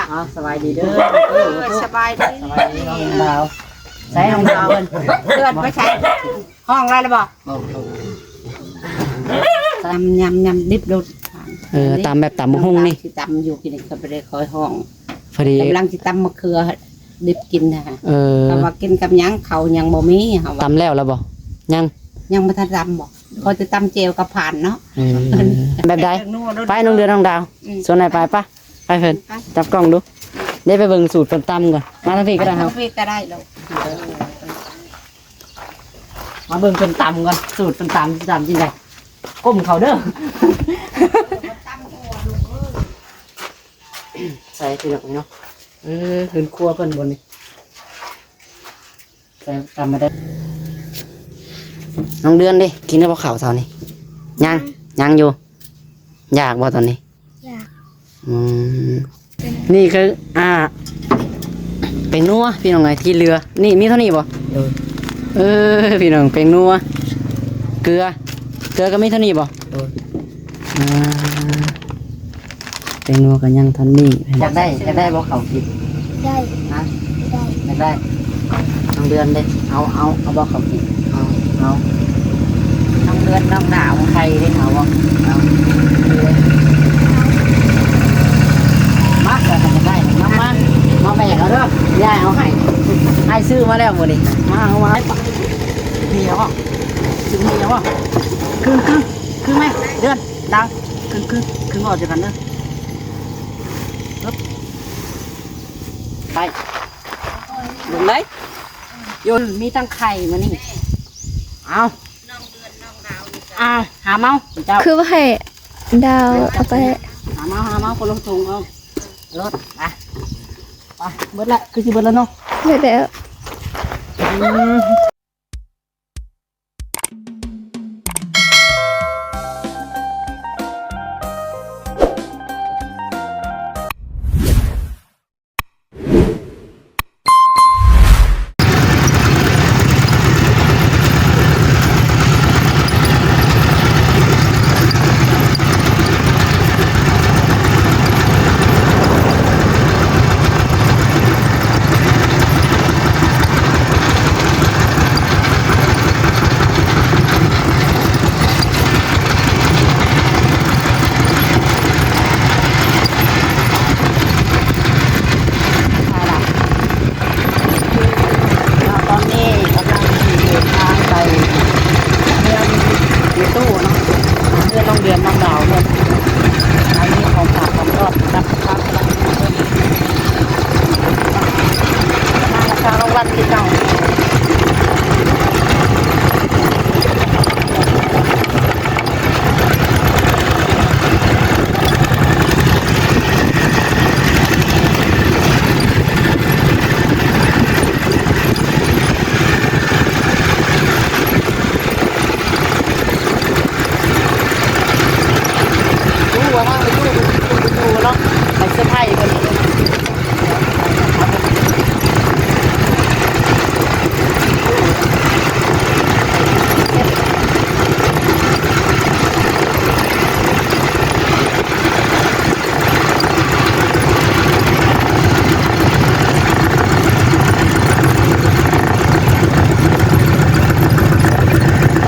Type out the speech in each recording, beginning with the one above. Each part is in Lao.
ເອົາ ສະບາຍດີເດີ ເອີ ສະບາຍດີ ສະບາຍດີນ້ອງດາວ ໃສນ້ອງດາວເພິ່ນ ເພິ່ນໄປໃສ ຫ້ອງລະລະບໍ່? ຕຳ ຍຳ ຍຳດິບໂລດ ເອີ ຕຳແບບຕຳບັກຫຸ່ງນີ້ ຊິຕຳຢູ່ ກິນກໍບໍ່ໄດ້ຄ່ອຍຫ້ອງ ພໍດີກຳລັງຊິຕຳມະເຂືອດິບກິນນະ ເອີ ເຂົາວ່າກິນກັບຫຍັງ ເຂົ້າຍັງບໍ່ມີ ເຮົາວ່າ ຕຳແລ້ວລະບໍ່? ຍັງ ຍັງບໍ່ທັນຕຳບໍ່? ພໍຈະຕຳແຈ່ວກັບພານເນາະ ເອີ ແບບໃດ? ໄປນ້ອງເດືອນ ນ້ອງດາວ ອືມ ຊວນໃຫ້ໄປປະ ໄປເພິ່ນ ໄປ ຈັບກ້ອງດູ ເດ້ ໄປເບິ່ງສູດເພິ່ນຕຳກ່ອນ ມາທາງພີ້ກໍໄດ້ ມາທາງພີ້ກໍໄດ້ລູກ ມາເບິ່ງເພິ່ນຕຳກ່ອນ ສູດເພິ່ນຕຳ ຕຳຈັ່ງໃດ ກົ້ມເຂົ້າເດີ ໃສ່ພີ່ນ້ອງເນາະ ເອີ ເຮືອນຄົວເພິ່ນບ່ອນນີ້ ໃສ່ຕຳມາໄດ້ ນ້ອງເດືອນເດ້ ກິນແລ້ວບໍ່ເຂົ້າເຊົ້ານີ້? ຍັງ ຍັງຢູ່ ຢາກບໍ່ຕອນນີ້? ຢາກ ອືມ ນີ້ຄື ອ່າ ແປ້ງນົວພີ່ນ້ອງເອີຍ ທີ່ເຫຼືອ ນີ້ມີເທົ່ານີ້ບໍ່? ໂດຍ ເອີ ພີ່ນ້ອງ ແປ້ງນົວ ເກືອ ເກືອກໍມີເທົ່ານີ້ບໍ່? ໂດຍ ອ່າ ແປ້ງນົວກໍຍັງເທົ່ານີ້ ຢາກໄດ້ ຢາກໄດ້ບໍ່ເຂົ້າກິນ? ໄດ້ ຮະ? ໄດ້ ຢາກໄດ້ ນ້ອງເດືອນເດ້ ເອົາ ເອົາ ເອົາບໍ່ເຂົ້າກິນ? ເອົາ ເອົາ ນ້ອງເດືອນ ນ້ອງດາວ ໄຂ່ເດ້ ເອົາບໍ່? ເອົາ ມາ ຢາກໄດ້ ມາ ມາ ມາແບກເອົາເດີ ຍາຍເອົາໃຫ້ ອ້າຍຊື້ມາແລ້ວມື້ນີ້ ມາ ເອົາມາ ມີແລ້ວບໍ່? ຊື້ມີແລ້ວບໍ່? ຂຶ້ນ ຂຶ້ນ ຂຶ້ນໄໝ ເດືອນ ດາວ ຂຶ້ນ ຂຶ້ນ ຂຶ້ນ ອອກຈາກກັນເດີ ໄປ ເບິ່ງໄດ໋ ໂຍນ ມີຕັ້ງໄຂ່ມື້ນີ້ ເອົາ ອ່າ ຫາເມົາເຈົ້າ ຄືວ່າໃຫ້ດາວເອົາໄປ ຫາເມົາ ຫາເມົາ ຄົນລະຖົງເອົາ ລົດ ໄປ ໄປ ເບິດລະ ຄືຊິເບິດລະເນາະ ເບິດແລ້ວ ອືມ. ຕອນນີ້ກຳລັງຊິເດີນທາງໄປເຮືອນແມ່ຕູ້ເນາະ ເຮືອນນ້ອງເດືອນ ນ້ອງດາວເພິ່ນ ອັນນີ້ຂອງຝາກຂອງຕ້ອນກັບ ມາລະຊາວລາງວັນຄືເກົ່າ. ຮູ້ວ່າທາງໄປຢູ່ ໄປຢູ່ເນາະ ໄປເຊີໄພເພິ່ນ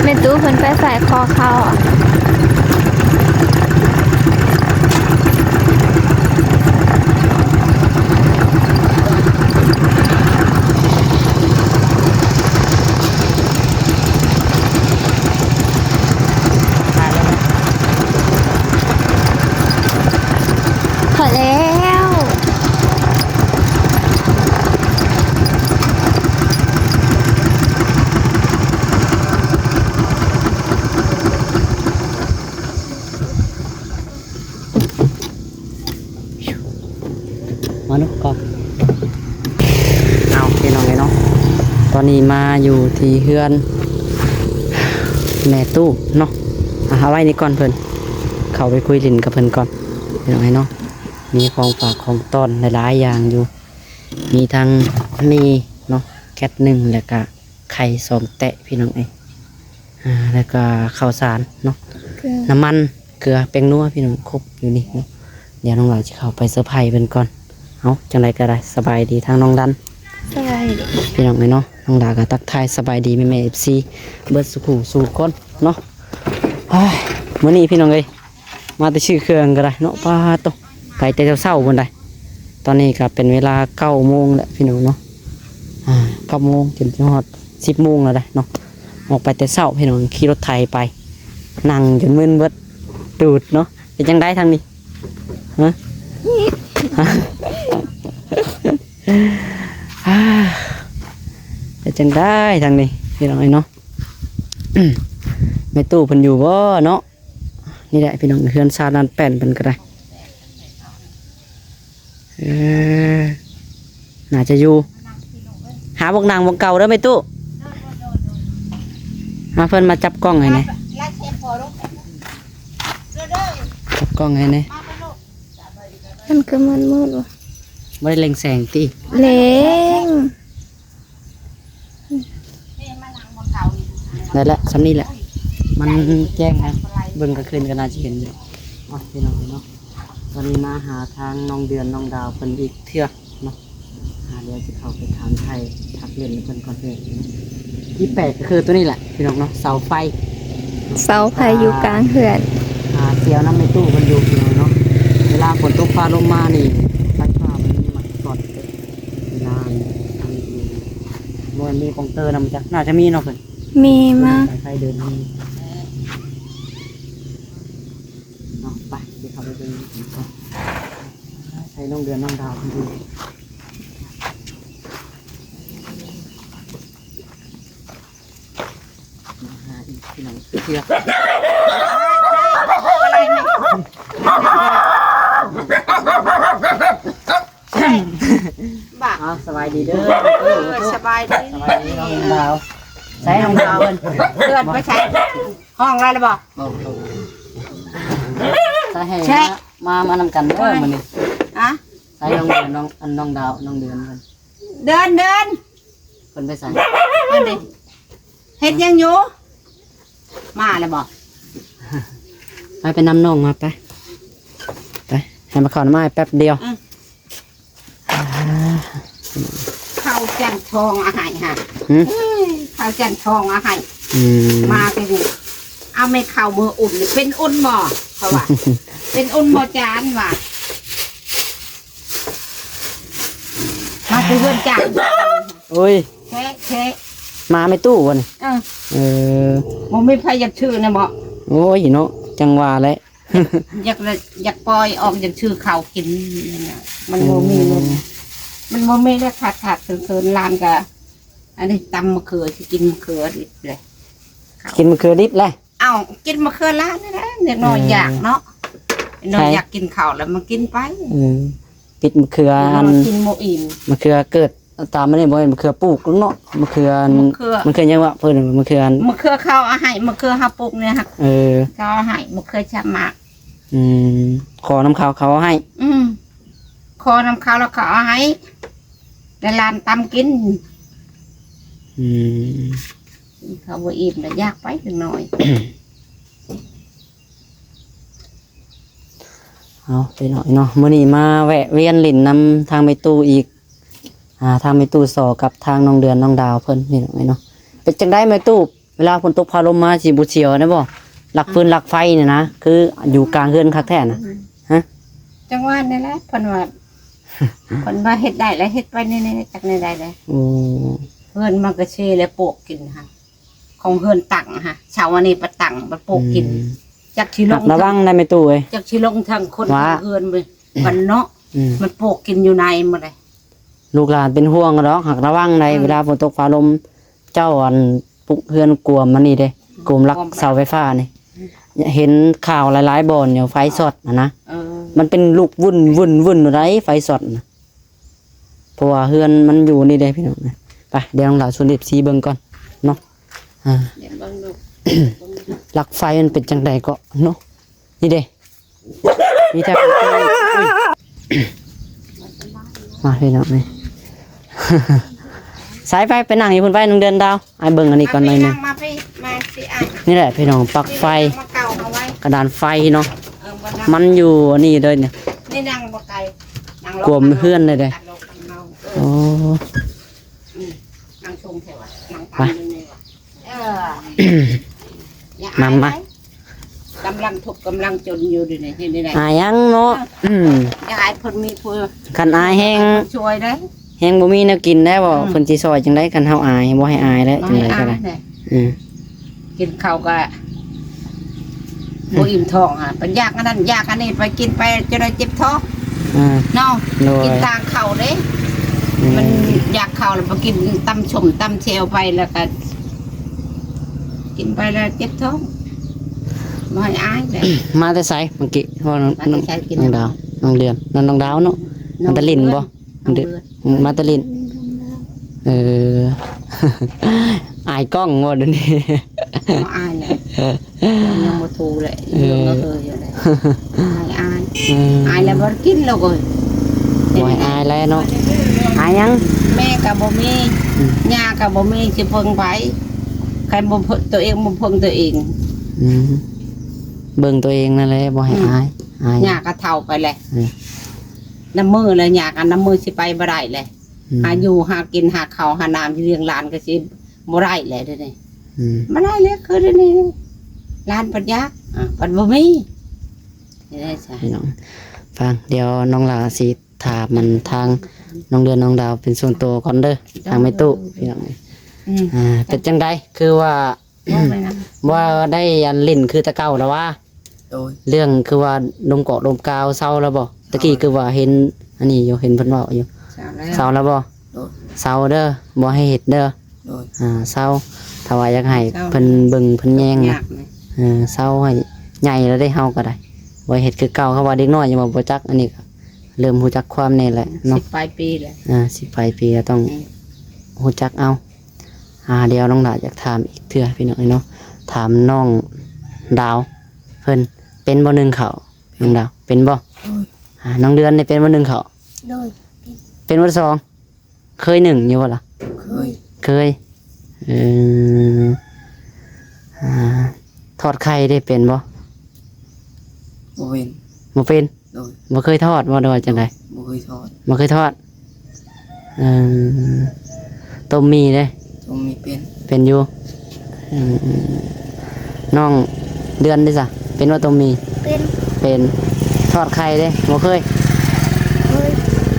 ແມ່ຕູ້ເພິ່ນໄປໃສ່ຄໍເຂົ້າ. ພໍແລ້ວ ມາເນາະ ກໍ ເອົາ ພີ່ນ້ອງເອີຍເນາະ ຕອນນີ້ມາຢູ່ທີ່ເຮືອນແມ່ຕູ້ເນາະ ອ່າ ເອົາໄວ້ນີ້ກ່ອນ ເພິ່ນເຂົ້າໄປຄຸຍຫຼິ້ນກັບເພິ່ນກ່ອນ ພີ່ນ້ອງເອີຍເນາະ ມີຂອງຝາກຂອງຕ້ອນຫຼາຍໆຢ່າງຢູ່ ມີທັງໝີ່ເນາະ ແກັດໜຶ້ງ ແລ້ວກະໄຂ່ສອງແຕະ ພີ່ນ້ອງເອີຍ ອ່າ ແລ້ວກະເຂົ້າສານເນາະ ເກືອ ນ້ຳມັນ ເກືອ ແປ້ງນົວ ພີ່ນ້ອງ ຄົບຢູ່ນີ້ເນາະ ດຽວນ້ອງຫຼ້າຊິເຂົ້າໄປເຊີໄພເພິ່ນກ່ອນ ເອົາ ຈັ່ງໃດກໍໄດ້ ສະບາຍດີທາງນ້ອງດັນ ສະບາຍດີ ພີ່ນ້ອງເອີຍເນາະ. ນ້ອງດາກໍທັກທາຍສະບາຍດີແມ່ໆ ເອັຟຊີ ເບິດສູ່ຜູ້ສູ່ຄົນເນາະ. ເຮີ້ຍ ມື້ນີ້ພີ່ນ້ອງເອີຍ ມາແຕ່ຊື້ເຄື່ອງກໍໄດ້ເນາະ. ປາດໂທ້ ໄປແຕ່ເຊົ້າໆ ພຸ້ນໃດ໋. ຕອນນີ້ກໍເປັນເວລາເກົ້າໂມງແລ້ວພີ່ນ້ອງເນາະ. ອ່າ ເກົ້າໂມງ ຈົນຮອດສິບໂມງແລ້ວໃດ໋ເນາະ. ອອກໄປແຕ່ເຊົ້າພີ່ນ້ອງ ຂີ່ລົດໄຖໄປ ນັ່ງຈົນມຶນເບິດຕູດເນາະ. ເປັນຈັ່ງໃດທາງນີ້? ຮະ? ເປັນຈັ່ງໃດທາງນີ້ ພີ່ນ້ອງເອີຍເນາະ? ແມ່ຕູ້ເພິ່ນຢູ່ບໍ່ເນາະ? ນີ້ແຫຼະພີ່ນ້ອງ ເຮືອນຊານລານແປ້ນເພິ່ນກໍໄດ້. ເອີ ໜ້າຈະຢູ່ ຫາບ່ອນນັ່ງບ່ອນເກົ່າເດີແມ່ຕູ້. ມາ ເພິ່ນມາຈັບກ້ອງໃຫ້ແດ່ ຈັບກ້ອງໃຫ້ແດ່. ມັນຄືມັນມືດວະ ບໍ່ໄດ້ເລັ່ງແສງຕິ? ເລັ່ງ. ໄດ້ແລ້ວ ສ່ຳນີ້ແຫຼະ ມັນແຈ້ງນະ ເບິ່ງກາງຄືນກໍໜ້າຈະເຫັນຢູ່. ເອົາ ພີ່ນ້ອງເນາະ ຕອນນີ້ມາຫາທາງນ້ອງເດືອນ ນ້ອງດາວເພິ່ນອີກເທື່ອເນາະ. ອ່າ ດຽວຊິເຂົ້າໄປຖາມໄຖ່ ທັກເລ່ນເພິ່ນກ່ອນເດີ. ທີ່ແປກກໍຄືຕົວນີ້ແຫຼະ ພີ່ນ້ອງເນາະ ເສົາໄຟ ເສົາໄຟຢູ່ກາງເຮືອນ. ອ່າ ສຽວນຳແມ່ຕູ້ເພິ່ນຢູ່ ພີ່ນ້ອງເນາະ. ເວລາຝົນຕົກຟ້າລົມມານີ້ ໄຟຟ້າມັນມັກຊັອດເດ້ ເວລາອັນນີ້ ບໍ່ແມ່ນມີກອງເຕີນຳຈັກ ໜ້າຈະມີເນາະເພິ່ນ ມີມາ ສາຍໄຟເດີນມີເນາະ. ໄປ ດຽວເຂົ້າໄປເບິ່ງກັນກ່ອນ ໃສ່ນ້ອງເດືອນ ນ້ອງດາວເພິ່ນຢູ່. ມາຫາອີກ ພີ່ນ້ອງ ເທື່ອ. ບໍ່ ອ້າວ ສະບາຍດີເດີ. ເອີ ສະບາຍດີ ສະບາຍດີນ້ອງດາວ. ໃສນ້ອງດາວເພິ່ນ? ເພິ່ນໄປໃສ? ຫ້ອງແລ້ວບໍ່? ໃສໃຫ້ ມາ ມານຳກັນເດີມື້ນີ້. ຮະ? ໃສນ້ອງເດືອນ ນ້ອງ ອັນ ນ້ອງດາວ ນ້ອງເດືອນເພິ່ນ? ເດີນ ເດີນ ເພິ່ນໄປໃສ? ອັນນີ້ ເຮັດຫຍັງຢູ່? ມາແລ້ວບໍ່? ໄປ ໄປນຳນ້ອງມາ ໄປ ໄປ ໃຫ້ມາເຂົ້ານຳອ້າຍແປັບດຽວ. ອືມ ອ່າ ເຂົ້າຈັນທອງເອົາໃຫ້ຫະ. ຫື? ເອີຍ ເຂົ້າຈັນທອງເອົາໃຫ້. ອືມ ມາແຕ່ນີ້ ເອົາແມ່ເຂົ້າມື້ອຸ່ນ ເປັນອຸ່ນບໍ່? ເຂົາວ່າ ເປັນອຸ່ນບໍ່ຈານວ່າ ມາແຕ່ເຮືອນຈານ. ໂອ້ຍ ແຊະ ແຊະ ໝາແມ່ຕູ້ບໍ່ນີ້? ເອີ ເອີ ບໍ່ມີໃຜຢາກຊື້ນະບໍ່? ໂອ້ຍເນາະ ຈັ່ງວ່າແຫຼະ ຢາກ ຢາກປ່ອຍອອກ ຢາກຊື້ເຂົ້າກິນ. ມັນບໍ່ມີເງິນ ອືມ ມັນບໍ່ມີແລ້ວ. ຂາດຂາດເຂີນໆ ຫຼານກະ ອັນນີ້ຕຳມະເຂືອ ຊິກິນມະເຂືອດິບເລີຍ ກິນມະເຂືອດິບແຫຼະ. ເອົ້າ ກິນມະເຂືອລາວນີ້ແຫຼະ ເດັກນ້ອຍ ເອີ ຢາກເນາະ ເດັກນ້ອຍ ໃຊ່ ຢາກກິນເຂົ້າແລ້ວມາກິນໄປ. ເອີ ປິດມະເຂືອ ເດັກນ້ອຍ ອັນ ກິນບໍ່ອີ່ມ ມະເຂືອເກີດຕາມອັນນີ້ບໍ່ແມ່ນມະເຂືອປູກເນາະ ມະເຂືອ ມະເຂືອ ມະເຂືອຫຍັງວະ ເພິ່ນມະເຂືອ ມະເຂືອເຂົາເອົາໃຫ້ ມະເຂືອເຮົາປູກນີ້ຫັ້ນ. ເອີ ເຂົາເອົາໃຫ້ ມະເຂືອຊຳໝາກ. ອືມ ຂໍນຳເຂົາ ເຂົາເອົາໃຫ້. ອືມ ຂໍນຳເຂົາແລ້ວເຂົາເອົາໃຫ້ ແລ້ວຫຼານຕຳກິນ. ອືມ ກິນເຂົ້າບໍ່ອີ່ມແລ້ວຢາກໄປຈັກໜ້ອຍ. ເອົາ ພີ່ນ້ອງເນາະ ມື້ນີ້ມາແວະວຽນຫຼິ້ນນຳທາງແມ່ຕູ້ອີກ ອ່າ ທາງແມ່ຕູ້ສໍກັບທາງນ້ອງເດືອນ ນ້ອງດາວເພິ່ນ ພີ່ນ້ອງເນາະ. ເປັນຈັ່ງໃດແມ່ຕູ້ ເວລາຝົນຕົກຟ້າລົມມາຊິບໍ່ສຽວນະບໍ່? ລັກຟືນ ອືມ ລັກໄຟນີ້ນະ ຄືຢູ່ກາງເຮືອນຄັກແທ້ນະ. ອືມ ຮະ? ຈັ່ງວ່ານີ້ແຫຼະ ເພິ່ນວ່າ ເພິ່ນວ່າເຮັດໄດ້ແລ້ວເຮັດໄປນີ້ໆ ຈັກແນວໃດແຫຼະ. ໂອ້ ເຮືອນມັນກະເຊແລ້ວໂປກກິນຫັ້ນ ຂອງເຮືອນຕັ້ງຫັ້ນ ເສົາອັນນີ້ໄປຕັ້ງໄປໂປກກິນ. ອືມ ຈັກຊິລົງ ລະວັງໄດ້ແມ່ຕູ້ເອີຍ ຈັກຊິລົງທາງຄົນ ວ່າ ທາງເຮືອນເວີຍ ບັນເນາະ. ອືມ ມັນໂປກກິນຢູ່ໃນໝົດເລີຍ. ລູກຫຼານເປັນຫ່ວງດອກ ຫາກລະວັງໄດ໋. ເອີ ເວລາຝົນຕົກຟ້າລົມ ເຈົ້າ ອັນ ປຸກເຮືອນກວມມັນນີ້ເດ້ ກວມຫຼັກເສົາໄຟຟ້ານີ້. ເຫັນຂ່າວຫຼາຍໆບ່ອນຢູ່ ໄຟຊັອດຫັ້ນນະ. ເອີ ມັນເປັນລຸກວຸ້ນໆໆ ໄດ໋ ໄຟຊັອດນະ ເພາະວ່າເຮືອນມັນຢູ່ນີ້ເດ້ພີ່ນ້ອງ. ໄປ ດຽວນ້ອງດາວຊວນເອັຟຊີເບິ່ງກ່ອນເນາະ. ອ່າ ດຽວເບິ່ງດູ ຫຼັກໄຟມັນເປັນຈັ່ງໃດເກາະເນາະ. ນີ້ເດ້ ມີແຕ່ ອຸ້ຍ ມາພີ່ນ້ອງເອີຍ ໃສ່ໄປ ໄປນັ່ງຢູ່ພຸ້ນໄປ ນ້ອງເດືອນດາວ ອ້າຍເບິ່ງອັນນີ້ກ່ອນໜ້ອຍໜຶ່ງ. ມາພີ່ ມາພີ່ອ້າຍ. ນີ້ແຫຼະພີ່ນ້ອງ ປັກໄຟ ມາເກົາເອົາໄວ້ ກະດານໄຟເນາະ. ເອີ ມັນຢູ່ອັນນີ້ເດີນີ້ ນີ້ນັ່ງບໍ່ໄກ. ກວມເຮືອນເລີຍເດ້. ໂອ້ ອືມ ນັ່ງຊົມແຖວ ນັ່ງຕຳຢູ່ນີ້ວ່າ ເອີ ມາ ມາ ກຳລັງທຸກກຳລັງຈົນຢູ່ດຽວນີ້ ເຮັດໄດ້ ອາຍຫຍັງເນາະ. ອືມ ຢາກໃຫ້ເພິ່ນມີຜູ້ ຄັນອາຍແຮງ ຊ່ວຍໄດ້ ແຮງບໍ່ມີແນວກິນແລ້ວ ອືມ ເພິ່ນຊິຊ່ອຍຈັ່ງໃດ ຄັນເຮົາອາຍ ບໍ່ໃຫ້ອາຍແລ້ວ ບໍ່ໃຫ້ ຈັ່ງໃດກໍໄດ້ ອາຍແຫຼະ. ອືມ ກິນເຂົ້າກໍ ອືມ ບໍ່ອີ່ມທ້ອງຫາ ໄປຢາກອັນນັ້ນຢາກອັນນີ້ ໄປກິນໄປຈະໄດ້ເຈັບທ້ອງ ອ່າ ເນາະ. ໂດຍ ກິນຕ່າງເຂົ້າເດ້ ອືມ ມັນຢາກເຂົ້າແລ້ວໄປກິນຕຳສົ້ມຕຳແຈ່ວໄປ ແລ້ວກໍກິນໄປແລ້ວເຈັບທ້ອງ ບໍ່ໃຫ້ອາຍແຫຼະ. ມາແຕ່ໃສເມື່ອກີ້? ເວົ້າ ມາແຕ່ໃສ? ນ້ອງດາວ ນ້ອງເດືອນ ນັ້ນນ້ອງດາວເນາະ ນ້ອງເດືອນ ມາແຕ່ຫຼິ້ນບໍ່? ມາແຕ່ຫຼິ້ນ ເອີ ອາຍກ້ອງບໍ່ດຽວນີ້? ບໍ່ອາຍແຫຼະ ຍັງບໍ່ໂຕແຫຼະ ເອີ ຍັງບໍ່ເຄີຍຢູ່ແຫຼະ ອາຍ ອາຍ ອືມ ອາຍແລ້ວບໍ່ກິນແລ້ວເອີຍ ບໍ່ໃຫ້ອາຍແລ້ວເນາະ. ອາຍຫຍັງ? ແມ່ກໍບໍ່ມີ ອືມ ຍ່າກໍບໍ່ມີ ຊິເພິ່ງໃຜ ຄັນບໍ່ເພິ່ງຕົວເອງ ບໍ່ເພິ່ງຕົວເອງ ອືມ ເບິ່ງຕົວເອງນັ້ນແຫຼະ ບໍ່ໃຫ້ ອືມ ອາຍ ອາຍ ຍ່າກໍເຖົ້າໄປແຫຼະ ອືມ ນັບມື້ແລ້ວ ຍ່າກໍນັບມື້ ຊິໄປບໍ່ໄດ້ແຫຼະ. ອືມ ຫາຢູ່ຫາກິນ ຫາເຂົ້າຫານ້ຳ ລ້ຽງຫຼານກໍຊິບໍ່ໄດ້ແຫຼະດຽວນີ້ ອືມ ບໍ່ໄດ້ແລ້ວ ຄືດຽວນີ້ຫຼານພັດຢາກ ອ່າ ພັດບໍ່ມີ ເຮັດໄດ້ຊະ. ພີ່ນ້ອງຟັງ ດຽວນ້ອງຫຼ້າຊິຖາມມັນທາງນ້ອງເດືອນ ນ້ອງດາວເປັນສ່ວນຕົວກ່ອນເດີ ທາງແມ່ຕູ້ ພີ່ນ້ອງ ອືມ ອ່າ ເປັນຈັ່ງໃດ ຄືວ່າ ບໍ່ໄດ້ອັນຫຼິ້ນຄືແຕ່ເກົ່າແລ້ວຫວາ? ໂດຍ ເລື່ອງຄືວ່າລົມເກາະລົມກາວເຊົາແລ້ວບໍ່? ຕະກີ້ຄືວ່າເຫັນອັນນີ້ຢູ່ ເຫັນເພິ່ນເວົ້າຢູ່ ເຊົາແລ້ວ ເຊົາແລ້ວບໍ່? ໂດຍ ເຊົາເດີ ບໍ່ໃຫ້ເຮັດເດີ ໂດຍ ອ່າ ເຊົາ ຖ້າວ່າຢາກໃຫ້ ເຊົາ ເພິ່ນເບິ່ງເພິ່ນແຍງນະ ຍາກນະ ເອີ ເຊົາໃຫ້ໃຫຍ່ແລ້ວເດ້ ເຮົາກໍໄດ້ ບໍ່ໃຫ້ເຮັດຄືເກົ່າ ເພາະວ່າເດັກນ້ອຍຍັງບໍ່ ບໍ່ຈັກ ອັນນີ້ກໍເລີ່ມຮູ້ຈັກຄວາມແດ່ແຫຼະເນາະ ສິບປາຍປີແລ້ວ ອ່າ ສິບປາຍປີແລ້ວ ຕ້ອງ ອືມ ຮູ້ຈັກເອົາ. ອ່າ ດຽວນ້ອງຫຼ້າຢາກຖາມອີກເທື່ອພີ່ນ້ອງເອີຍເນາະ ຖາມນ້ອງດາວເພິ່ນ ເປັນບໍ່ໜຶ້ງເຂົ້າ? ນ້ອງດາວ ເປັນບໍ່? ໂດຍ ອ່າ ນ້ອງເດືອນນີ້ເປັນບໍ່ໜຶ້ງເຂົ້າ? ໂດຍ ເປັນ ເປັນບໍ່ສອງ? ເຄີຍໜຶ້ງຢູ່ບໍ່ລະ? ເຄີຍ ເຄີຍ ເອີ ອ່າ ທອດໄຂ່ເດ້ເປັນບໍ່? ບໍ່ເປັນ ບໍ່ເປັນ ໂດຍ ບໍ່ເຄີຍທອດບໍ່ ຫຼືວ່າຈັ່ງໃດ? ບໍ່ເຄີຍທອດ ບໍ່ເຄີຍທອດ ເອີ ຕົ້ມໝີ່ເດ້? ຕົ້ມໝີ່ເປັນ ເປັນຢູ່ ອືມ ນ້ອງເດືອນເດ້ຊະ ເປັນບໍ່ຕົ້ມໝີ່? ເປັນ ເປັນ ທອດໄຂ່ເດ້ ບໍ່ເຄີຍ? ເຄີຍ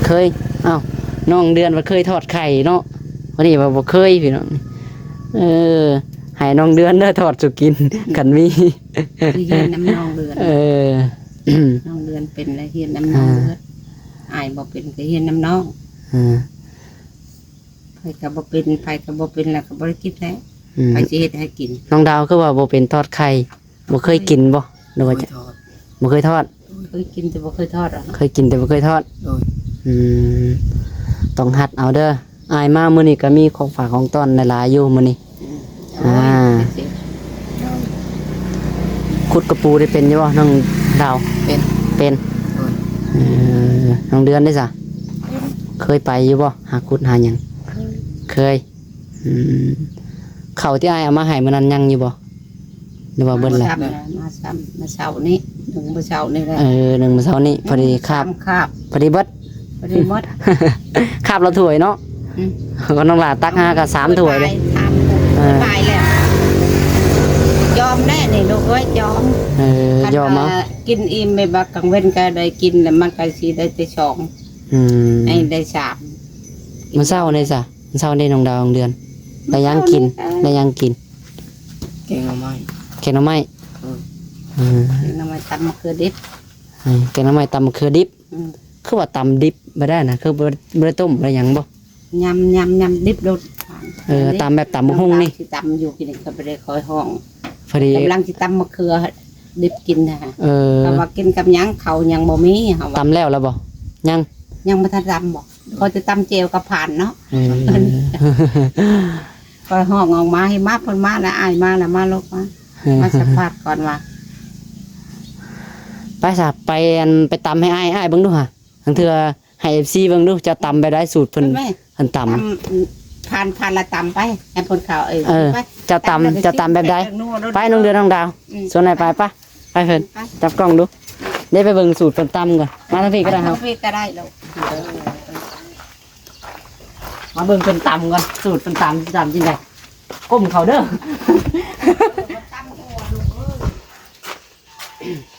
ເຄີຍ ອ້າວ ນ້ອງເດືອນວ່າເຄີຍທອດໄຂ່ເນາະ ພໍດີວ່າບໍ່ເຄີຍພີ່ນ້ອງ ເອີ ໃຫ້ນ້ອງເດືອນເດີທອດສູ່ກິນ ຄັນມີ ໄປຮຽນນຳນ້ອງເດືອນ ເອີ ນ້ອງເດືອນເປັນແລ້ວຮຽນນຳນ້ອງເດືອນ ອ່າ ອ້າຍບໍ່ເປັນກໍຮຽນນຳນ້ອງ ອ່າ ໃຜກໍບໍ່ເປັນ ໃຜກໍບໍ່ເປັນແລ້ວກໍບໍ່ໄດ້ກິນແລ້ວ ອືມ ໃຜຊິເຮັດໃຫ້ກິນ? ນ້ອງດາວຄືວ່າບໍ່ເປັນທອດໄຂ່ ບໍ່ເຄີຍກິນບໍ່? ຫຼືວ່າ ບໍ່ເຄີຍທອດ ບໍ່ເຄີຍທອດ ເຄີຍກິນແຕ່ບໍ່ເຄີຍທອດ ເຄີຍກິນແຕ່ບໍ່ເຄີຍທອດ ໂດຍ ອືມ ຕ້ອງຫັດເອົາເດີ ອ້າຍມາມື້ນີ້ກໍມີຂອງຝາກຂອງຕ້ອນຫຼາຍໆຢູ່ມື້ນີ້ ອືມ ອ່າ ໂອ້ຍ ເປັນຊິ ຂຸດກະປູໄດ້ເປັນຢູ່ບໍ່ ນ້ອງດາວ? ເປັນ ເປັນ ໂດຍ ເອີ ນ້ອງເດືອນເດ້ຊະ? ເປັນ ເຄີຍໄປຢູ່ບໍ່ ຫາຂຸດຫາຫຍັງ? ເຄີຍ ເຄີຍ ອືມ ເຂົ້າທີ່ອ້າຍເອົາມາໃຫ້ມື້ນັ້ນຍັງຢູ່ບໍ່ ຫຼືວ່າເບິດແລ້ວ? ມາຊ້ຳ ມາຊ້ຳ ມື້ເຊົ້ານີ້ ໜຶ່ງມື້ເຊົ້ານີ້ແຫຼະ ເອີ ໜຶ່ງມື້ເຊົ້ານີ້ ພໍດີຄາບ ສາມຄາບ ພໍດີເບິດ ພໍດີໝົດ ຄາບລະຖ້ວຍເນາະ ອືມ ກໍນ້ອງຫຼ້າຕັກຫາກໍສາມຖ້ວຍເດ້ ສາມຖ້ວຍ ເອີ ບາຍແລ້ວ ຍອມແດ່ນີ້ລູກເອີຍ ຍອມ ເອີ ຄັນ ຍອມເອົາ ວ່າກິນອີ່ມແບບວ່າກາງເວັນກໍໄດ້ກິນ ແລ້ວມັນກໍຊິໄດ້ແຕ່ສອງ ອືມ ໃຫ້ໄດ້ສາມ ມື້ເຊົ້ານີ້ຊະ? ເຊົ້ານີ້ນ້ອງດາວ ນ້ອງເດືອນ ໄດ້ຫຍັງກິນ? ໄດ້ຫຍັງກິນ? ແກງໜໍ່ໄມ້ ແກງໜໍ່ໄມ້ ເອີ ເອີ ແກງໜໍ່ໄມ້ຕຳມະເຂືອດິບ ເອີ ແກງໜໍ່ໄມ້ຕຳມະເຂືອດິບ ອືມ ຄືວ່າຕຳດິບບໍ່ໄດ້ນະ ຄືບໍ່ ບໍ່ໄດ້ຕົ້ມບໍ່ໄດ້ຫຍັງບໍ່? ຍຳ ຍຳ ຍຳດິບໂລດ ເອີ ຕຳແບບຕຳບັກຫຸ່ງນີ້ ຊິຕຳຢູ່ ກິນກໍບໍ່ໄດ້ຄ່ອຍຮ້ອງ ພໍດີກຳລັງຊິຕຳມະເຂືອດິບກິນນະ ເອີ ເພາະວ່າກິນກັບຫຍັງ ເຂົ້າຍັງບໍ່ມີ ເຮົາວ່າ ຕຳແລ້ວລະບໍ່? ຍັງ ຍັງບໍ່ທັນຕຳບໍ່? ພໍຈະຕຳແຈ່ວກັບຜ່ານເນາະ ເອີ ຂ້ອຍຮ້ອງອອກມາ ໃຫ້ມາ ເພິ່ນມາແລ້ວ ອ້າຍມາແລ້ວ ມາລູກມາ ເອີ ມາສຳພາດກ່ອນວ່າ ໄປຊະ ໄປ ອັນ ໄປຕຳໃຫ້ອ້າຍ ອ້າຍເບິ່ງດູຫາ ລາງເທື່ອໃຫ້ເອັຟຊີເບິ່ງດູ ເຈົ້າຕຳແບບໃດ ສູດເພິ່ນ ເພິ່ນຕຳ ຕຳ ຜ່ານ ຜ່ານລະຕຳໄປ ໃຫ້ເພິ່ນເຂົ້າ ເອີ ເອີ ໄປ ເຈົ້າຕຳ ຕຳແລ້ວກໍ ເຈົ້າຕຳແບບໃດ ຊິແປງນົວໂລດ ໄປ ນ້ອງເດືອນ ນ້ອງດາວ ອືມ ສ່ວນໃຫ້ໄປ ໄປ ໄປເພິ່ນ ໄປ ຈັບກ້ອງດູ ໄດ້ໄປເບິ່ງສູດເພິ່ນຕຳກ່ອນ. ມາທາງພີ້ກໍໄດ້ ມາທາງພີ້ກໍໄດ້ລູກ. ມາເບິ່ງເພິ່ນຕຳກ່ອນ ສູດເພິ່ນຕຳຊິຕຳຈັ່ງໃດ. ກົ້ມເຂົ້າເດີ.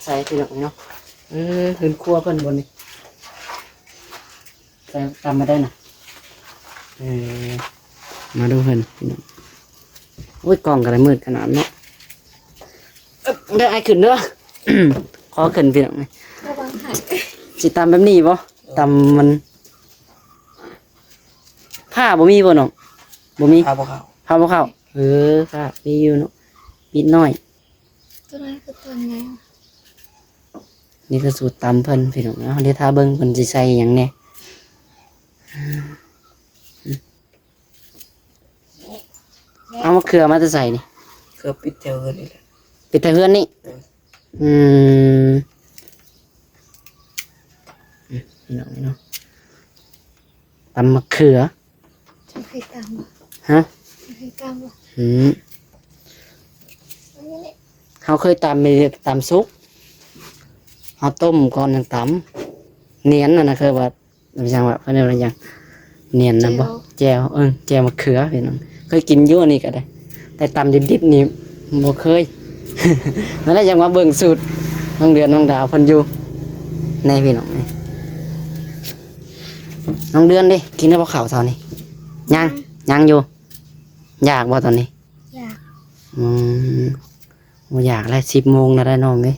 ໃສ່ພີ່ນ້ອງເນາະ. ເອີ ເຮືອນຄົວເພິ່ນບ່ອນນີ້. ໃສ່ຕຳມາໄດ້ນະ. ເອີ ມາດູເພິ່ນພີ່ນ້ອງ. ໂອ້ຍ ກ້ອງກໍໄດ້ມືດຂະໜາດເນາະ. ເອີ ເດີ ອ້າຍຂຶ້ນເດີ. ຂໍຂຶ້ນພີ່ນ້ອງ. ລະວັງຫັກ. ຊິຕຳແບບນີ້ບໍ່? ຕຳມັນ ຜ້າບໍ່ມີບໍ່ນ້ອງ? ບໍ່ມີ. ຜ້າບໍ່ເຂົ້າ. ຜ້າບໍ່ເຂົ້າ. ເອີ ຜ້າມີຢູ່ເນາະ ນິດໜ້ອຍ. ຕົວນັ້ນຄືຕົວໃຫຍ່. ນີ້ຄືສູດຕຳເພິ່ນພີ່ນ້ອງເນາະ. ເຮົາໄດ້ຖ້າເບິ່ງເພິ່ນຊິໃສ່ຫຍັງແດ່. ເອົາມະເຂືອມາແຕ່ໃສນີ້? ເຂືອປິດແຖວເຮືອນນີ້ແຫຼະ. ປິດແຖວເຮືອນນີ້? ເອີ. ອືມ ອືມ ພີ່ນ້ອງເນາະ ຕຳມະເຂືອ. ເຈົ້າເຄີຍຕຳບໍ່? ຮະ? ເຈົ້າເຄີຍຕຳບໍ່? ອືມ ເຮົາເຄີຍຕຳ ຕຳສຸກ ເຮົາຕົ້ມກ່ອນຈັ່ງຕຳ ນຽນຫັ້ນນະ ຄືວ່າ ເປັນຫຍັງວະ ເພິ່ນເອີ້ນວ່າຫຍັງ ນຽນນະບໍ່? ແຈ່ວ ແຈ່ວ ເອີ ແຈ່ວມະເຂືອພີ່ນ້ອງ. ເຄີຍກິນຢູ່ອັນນີ້ກໍໄດ້ ແຕ່ຕຳດິບໆນີ້ບໍ່ເຄີຍ. ນັ້ນແຫຼະ ຈັ່ງມາເບິ່ງສູດນ້ອງເດືອນນ້ອງດາວເພິ່ນຢູ່ ນີ້ພີ່ນ້ອງ. ນ້ອງເດືອນເດ້ ກິນແລ້ວບໍ່ເຂົ້າເຊົ້ານີ້? ຍັງ ຍັງຢູ່. ຢາກບໍ່ຕອນນີ້? ຢາກ. ອືມ ບໍ່ຢາກແລ້ວ ສິບໂມງແລ້ວໄດ໋ນ້ອງເອີຍ.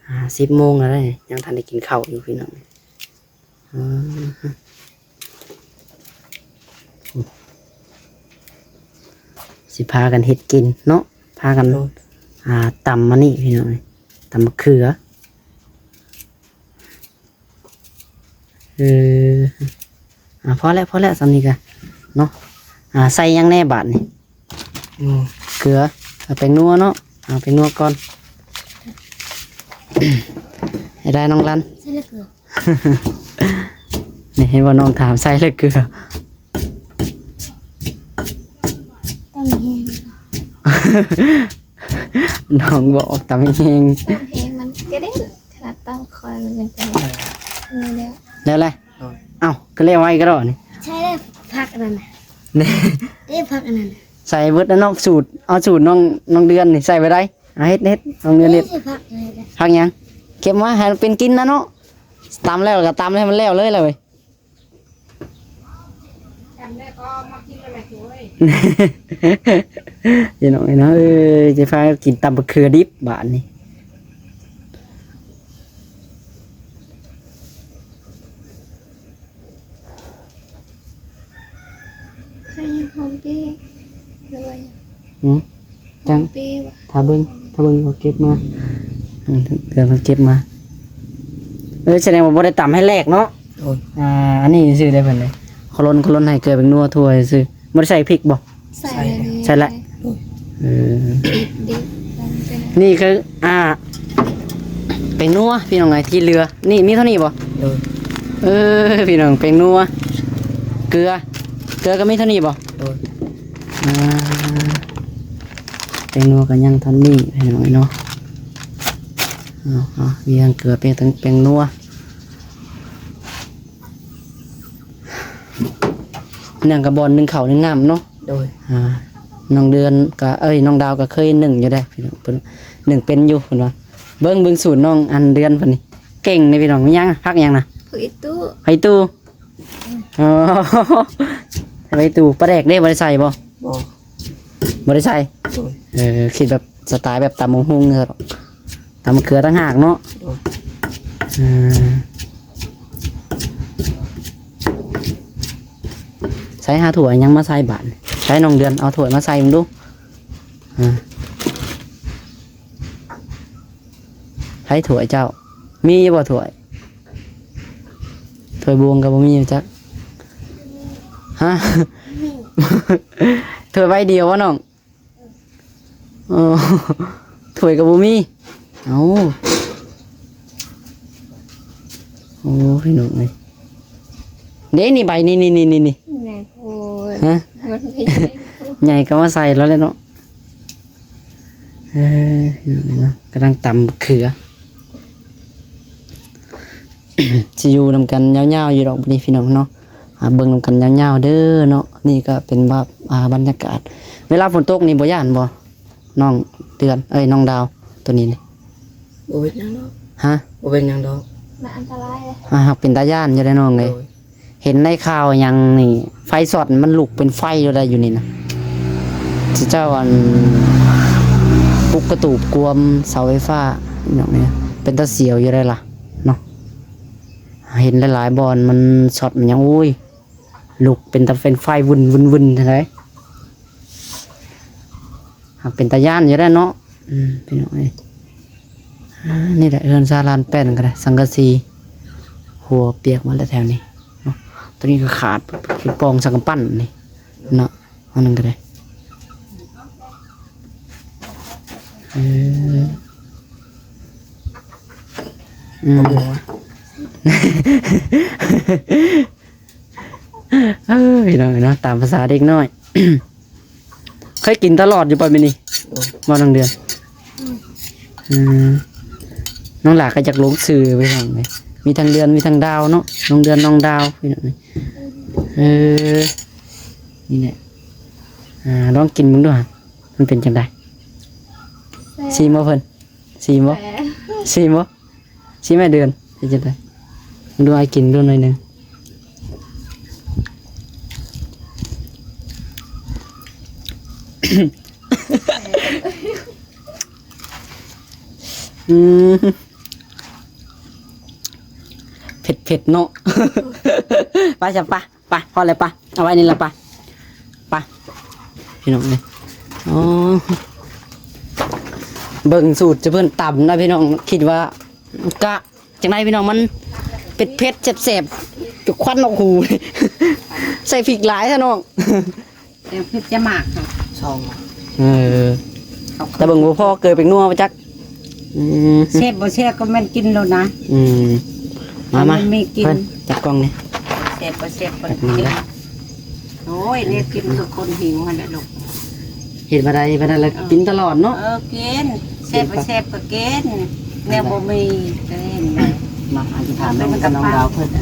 ອ່າ ສິບໂມງແລ້ວເດ້ ຍັງທັນໄດ້ກິນເຂົ້າຢູ່ພີ່ນ້ອງ. ອືມ ຊິພາກັນເຮັດກິນເນາະ ພາກັນ ໂດຍ ອ່າ ຕຳອັນນີ້ພີ່ນ້ອງ ຕຳມະເຂືອ. ເອີ ອ່າ ພໍແລ້ວ ພໍແລ້ວ ສ່ຳນີ້ກະເນາະ. ອ່າ ໃສ່ຫຍັງແດ່ບາດນີ້? ອືມ ເກືອ ເອົາແປ້ງນົວເນາະ ເອົາແປ້ງນົວກ່ອນ ໃຫ້ໄດ້ນ້ອງລັນ. ໃສ່ເກືອ ນີ້ເຫັນບໍ່ ນ້ອງຖາມໃສ່ເຫຼືເກືອ? ຕຳແຮງ ນ້ອງບອກຕຳແຮງ ຕຳແຮງມັນກະເດັນ ຂະໜາດຕຳຂ້ອຍມັນຍັງກະເດັນ. ເອີ ນີ້ແຫຼະ ແລ້ວແຫຼະ. ໂດຍ ເອົ້າ ຄືແລ້ວໄວກະດອກນີ້. ໃສ່ແລ້ວຜັກອັນນັ້ນນະ ນີ້ ເດ້ຜັກອັນນັ້ນ ໃສ່ເບິດແລ້ວເນາະ. ສູດ ເອົາສູດນ້ອງ ນ້ອງເດືອນນີ້ໃສ່ໄປໄດ້. ເອົາເຮັດ ເຮັດ ນ້ອງເດືອນເຮັດ. ນີ້ຊິຜັກ ຜັກຫຍັງ? ເກັບມາໃຫ້ເປັນກິນນະເນາະ. ຕຳແລ້ວກະຕຳໃຫ້ມັນແລ້ວເລີຍລະເວີຍ. ພີ່ນ້ອງເອີຍເນາະ ເອີຍ ຈະພາກິນຕຳບັກເຂືອດິບບາດນີ້. ໃສ່ຫອມເປ້ ຫຼືວ່າຫຍັງ? ຫື? ຈັງ ເປ້ ຖ້າເບິ່ງ ຖ້າເບິ່ງເຂົາເກັບມາ ອືມ ເພິ່ນເກັບມາ. ເອີ ສະແດງວ່າບໍ່ໄດ້ຕຳໃຫ້ແຫຼກເນາະ. ໂດຍ ອ່າ ອັນນີ້ຊື່ໄດ້ເພິ່ນເດ້ ໂຄລົນ ໂຄລົນໃຫ້ເກືອ ແປ້ງນົວ ຖົ່ວຊື່. ບໍ່ໄດ້ໃສ່ພິກບໍ່? ໃສ່ ໃສ່ແລ້ວ ໃສ່ແລ້ວ. ໂດຍ ເອີ ນີ້ຄື ອ່າ ແປ້ງນົວ ພີ່ນ້ອງເອີຍ ທີ່ເຫຼືອ ນີ້ມີເທົ່ານີ້ບໍ່? ໂດຍ ເອີ ພີ່ນ້ອງ ແປ້ງນົວ ເກືອ ເກືອກໍມີເທົ່ານີ້ບໍ່? ໂດຍ ອ່າ ແປ້ງນົວກໍຍັງເທົ່ານີ້ພີ່ນ້ອງເອີຍເນາະ. ເອົາ ເອົາ ມີທັງເກືອ ແປ້ງ ທັງແປ້ງນົວ ໜຶ້ງກະບ່ອນໜຶ້ງເຂົ້າໜຶ້ງນ້ຳເນາະ. ໂດຍ ອ່າ ນ້ອງເດືອນກະ ເອີຍ ນ້ອງດາວກະເຄີຍໜຶ້ງຢູ່ເດ້ພີ່ນ້ອງ ເພິ່ນໜຶ້ງເປັນຢູ່ເພິ່ນວ່າ. ເບິ່ງ ເບິ່ງສູດນ້ອງອັນເດືອນເພິ່ນນີ້ ເກັ່ງເດ້ພີ່ນ້ອງ. ມີຫຍັງ ຜັກຫຍັງນະ? ຜັກອີ່ຕູ ຜັກອີ່ຕູ. ອໍ ໄປຕູ້ ປາແດກເດ້ ບໍ່ໄດ້ໃສ່ບໍ່? ບໍ່ ບໍ່ໄດ້ໃສ່. ໂດຍ ເອີ ຄິດແບບສະໄຕແບບຕຳບັກຫຸ່ງ ຕຳເຂືອຕ່າງຫາກເນາະ. ໂດຍ ເອີ ໃສ່ຫາຖ້ວຍຫຍັງມາໃສ່ບາດນີ້. ໃສ່ ນ້ອງເດືອນ ເອົາຖ້ວຍມາໃສ່ເບິ່ງດູ. ເອີ ໃຫ້ຖ້ວຍເຈົ້າ ມີຢູ່ບໍ່ຖ້ວຍ? ຖ້ວຍບວງກໍບໍ່ມີຈັກ. ຮະ? ຖ້ວຍໃບດຽວບໍ່ນ້ອງ? ອໍ ຖ້ວຍກໍບໍ່ມີ. ເອົ້າ ໂອ້ ພີ່ນ້ອງເອີຍ ເດ້ນີ້ໃບນີ້ ນີ້ ນີ້ ນີ້ ນີ້ ໃຫຍ່ໂພດ. ຮະ? ມັນໃຫຍ່ ໃຫຍ່ກໍມາໃສ່ແລ້ວແຫຼະເນາະ. ເອີ ພີ່ນ້ອງເອີຍເນາະ ກຳລັງຕຳເຂືອ. ຊິຢູ່ນຳກັນຍາວໆຢູ່ດອກບັດນີ້ພີ່ນ້ອງເນາະ. ອ່າ ເບິ່ງນຳກັນຍາວໆເດີເນາະ. ນີ້ກໍເປັນແບບ ອ່າ ບັນຍາກາດ ເວລາຝົນຕົກນີ້ບໍ່ຢ້ານບໍ່ ນ້ອງເດືອນ ເອີຍ ນ້ອງດາວ ໂຕນີ້ນີ້? ບໍ່ເປັນຫຍັງດອກ. ຮະ? ບໍ່ເປັນຫຍັງດອກ. ມັນອັນຕະລາຍເດ້. ອ່າ ຫາກເປັນຕາຢ້ານຢູ່ເດ້ນ້ອງເອີຍ. ໂດຍ. ເຫັນໃນຂ່າວຫຍັງນີ້ ໄຟຊັອດ ມັນລຸກເປັນໄຟຢູ່ໄດ໋ຢູ່ນີ້ນະ. ເຂົາເຈົ້າ ອັນ ປຸກກະຕູບກວມເສົາໄຟຟ້າ ພີ່ນ້ອງເອີຍ ເປັນຕາສຽວຢູ່ໄດ໋ລະເນາະ. ເຫັນຫຼາຍໆບ່ອນມັນຊັອດມັນຫຍັງ ໂອ້ຍ ລຸກເປັນຕາເປັນໄຟວຶ່ນໆໆ ຈັ່ງໃດ. ຫາກເປັນຕາຢ້ານຢູ່ແຫຼະເນາະ. ອືມ ພີ່ນ້ອງເອີຍ ອ່າ ນີ້ແຫຼະເຮືອນຊານລານແປ້ນກໍໄດ້ ສັງກະສີ ຫົວປຽກໝົດແລ້ວແຖວນີ້ເນາະ. ໂຕນີ້ກໍຂາດ ຄືປ່ອງສັງກະປັ້ນນີ້ເນາະ ອັນນັ້ນກໍໄດ້. ເອີ ອືມ ເອີ ພີ່ນ້ອງເອີຍເນາະ ຕາມພາສາເດັກນ້ອຍ. ເຄີຍກິນຕະຫຼອດຢູ່ບໍ່ມື້ນີ້? ໂດຍ. ບໍ່ ນ້ອງເດືອນ? ອືມ ນ້ອງຫຼ້າກໍຢາກລົງຊື່ໄປທາງໃດ ມີທັງເດືອນ ມີທັງດາວເນາະ ນ້ອງເດືອນ ນ້ອງດາວ ພີ່ນ້ອງເອີຍ. ເອີ ນີ້ແຫຼະ ອ່າ ລອງກິນເບິ່ງດູ ມັນເປັນຈັ່ງໃດ? ແຊບ. ຊີມບໍ່ເພິ່ນ? ຊີມບໍ່? ແຊບ. ຊີມບໍ່? ຊີມແມ່ເດືອນ ເປັນຈັ່ງໃດ? ເບິ່ງດູ ອ້າຍກິນດູໜ້ອຍໜຶ່ງ. ອືມ ເຜັດໆເນາະ. ໄປຊະ ໄປ. ໄປ ພໍແລ້ວ ໄປ ເອົາໄວ້ນີ້ລະ ໄປ ໄປ ພີ່ນ້ອງເອີຍ. ອໍ ເບິ່ງສູດຈະເພິ່ນຕຳນະ ພີ່ນ້ອງ ຄິດວ່າກະຈັ່ງໃດ ພີ່ນ້ອງ ມັນເຜັດໆ ແຊບໆ ຄວັນອອກຫູ ໃສ່ພິກຫຼາຍແທ້ນ້ອງ. ແຕ່ພິກຈະໝາກ ຊ່ອງ ເອີ ແຕ່ເບິ່ງບໍ່ພໍເກືອແປ້ງນົວບໍ່ຈັກ. ອືມ ແຊບບໍ່ແຊບກໍແມ່ນກິນໂລດນະ. ອືມ ມາ ມາ ມັນມີກິນ ເພິ່ນຈັບກ້ອງນີ້ ແຊບບໍ່ແຊບກໍກິນ. ໂອ້ຍ ແນວກິນຄືຄົນຫິວຫັ້ນແຫຼະລູກ. ເຮັດບໍ່ໄດ້ ບໍ່ໄດ້ລະ ເອີ ກິນຕະຫຼອດເນາະ. ເອີ ກິນ ແຊບບໍ່ແຊບກໍກິນ ແນວບໍ່ມີກໍເຮັດໄດ້. ມາ ອະທິຖານນຳກັບນ້ອງດາວເພິ່ນ. ເອີ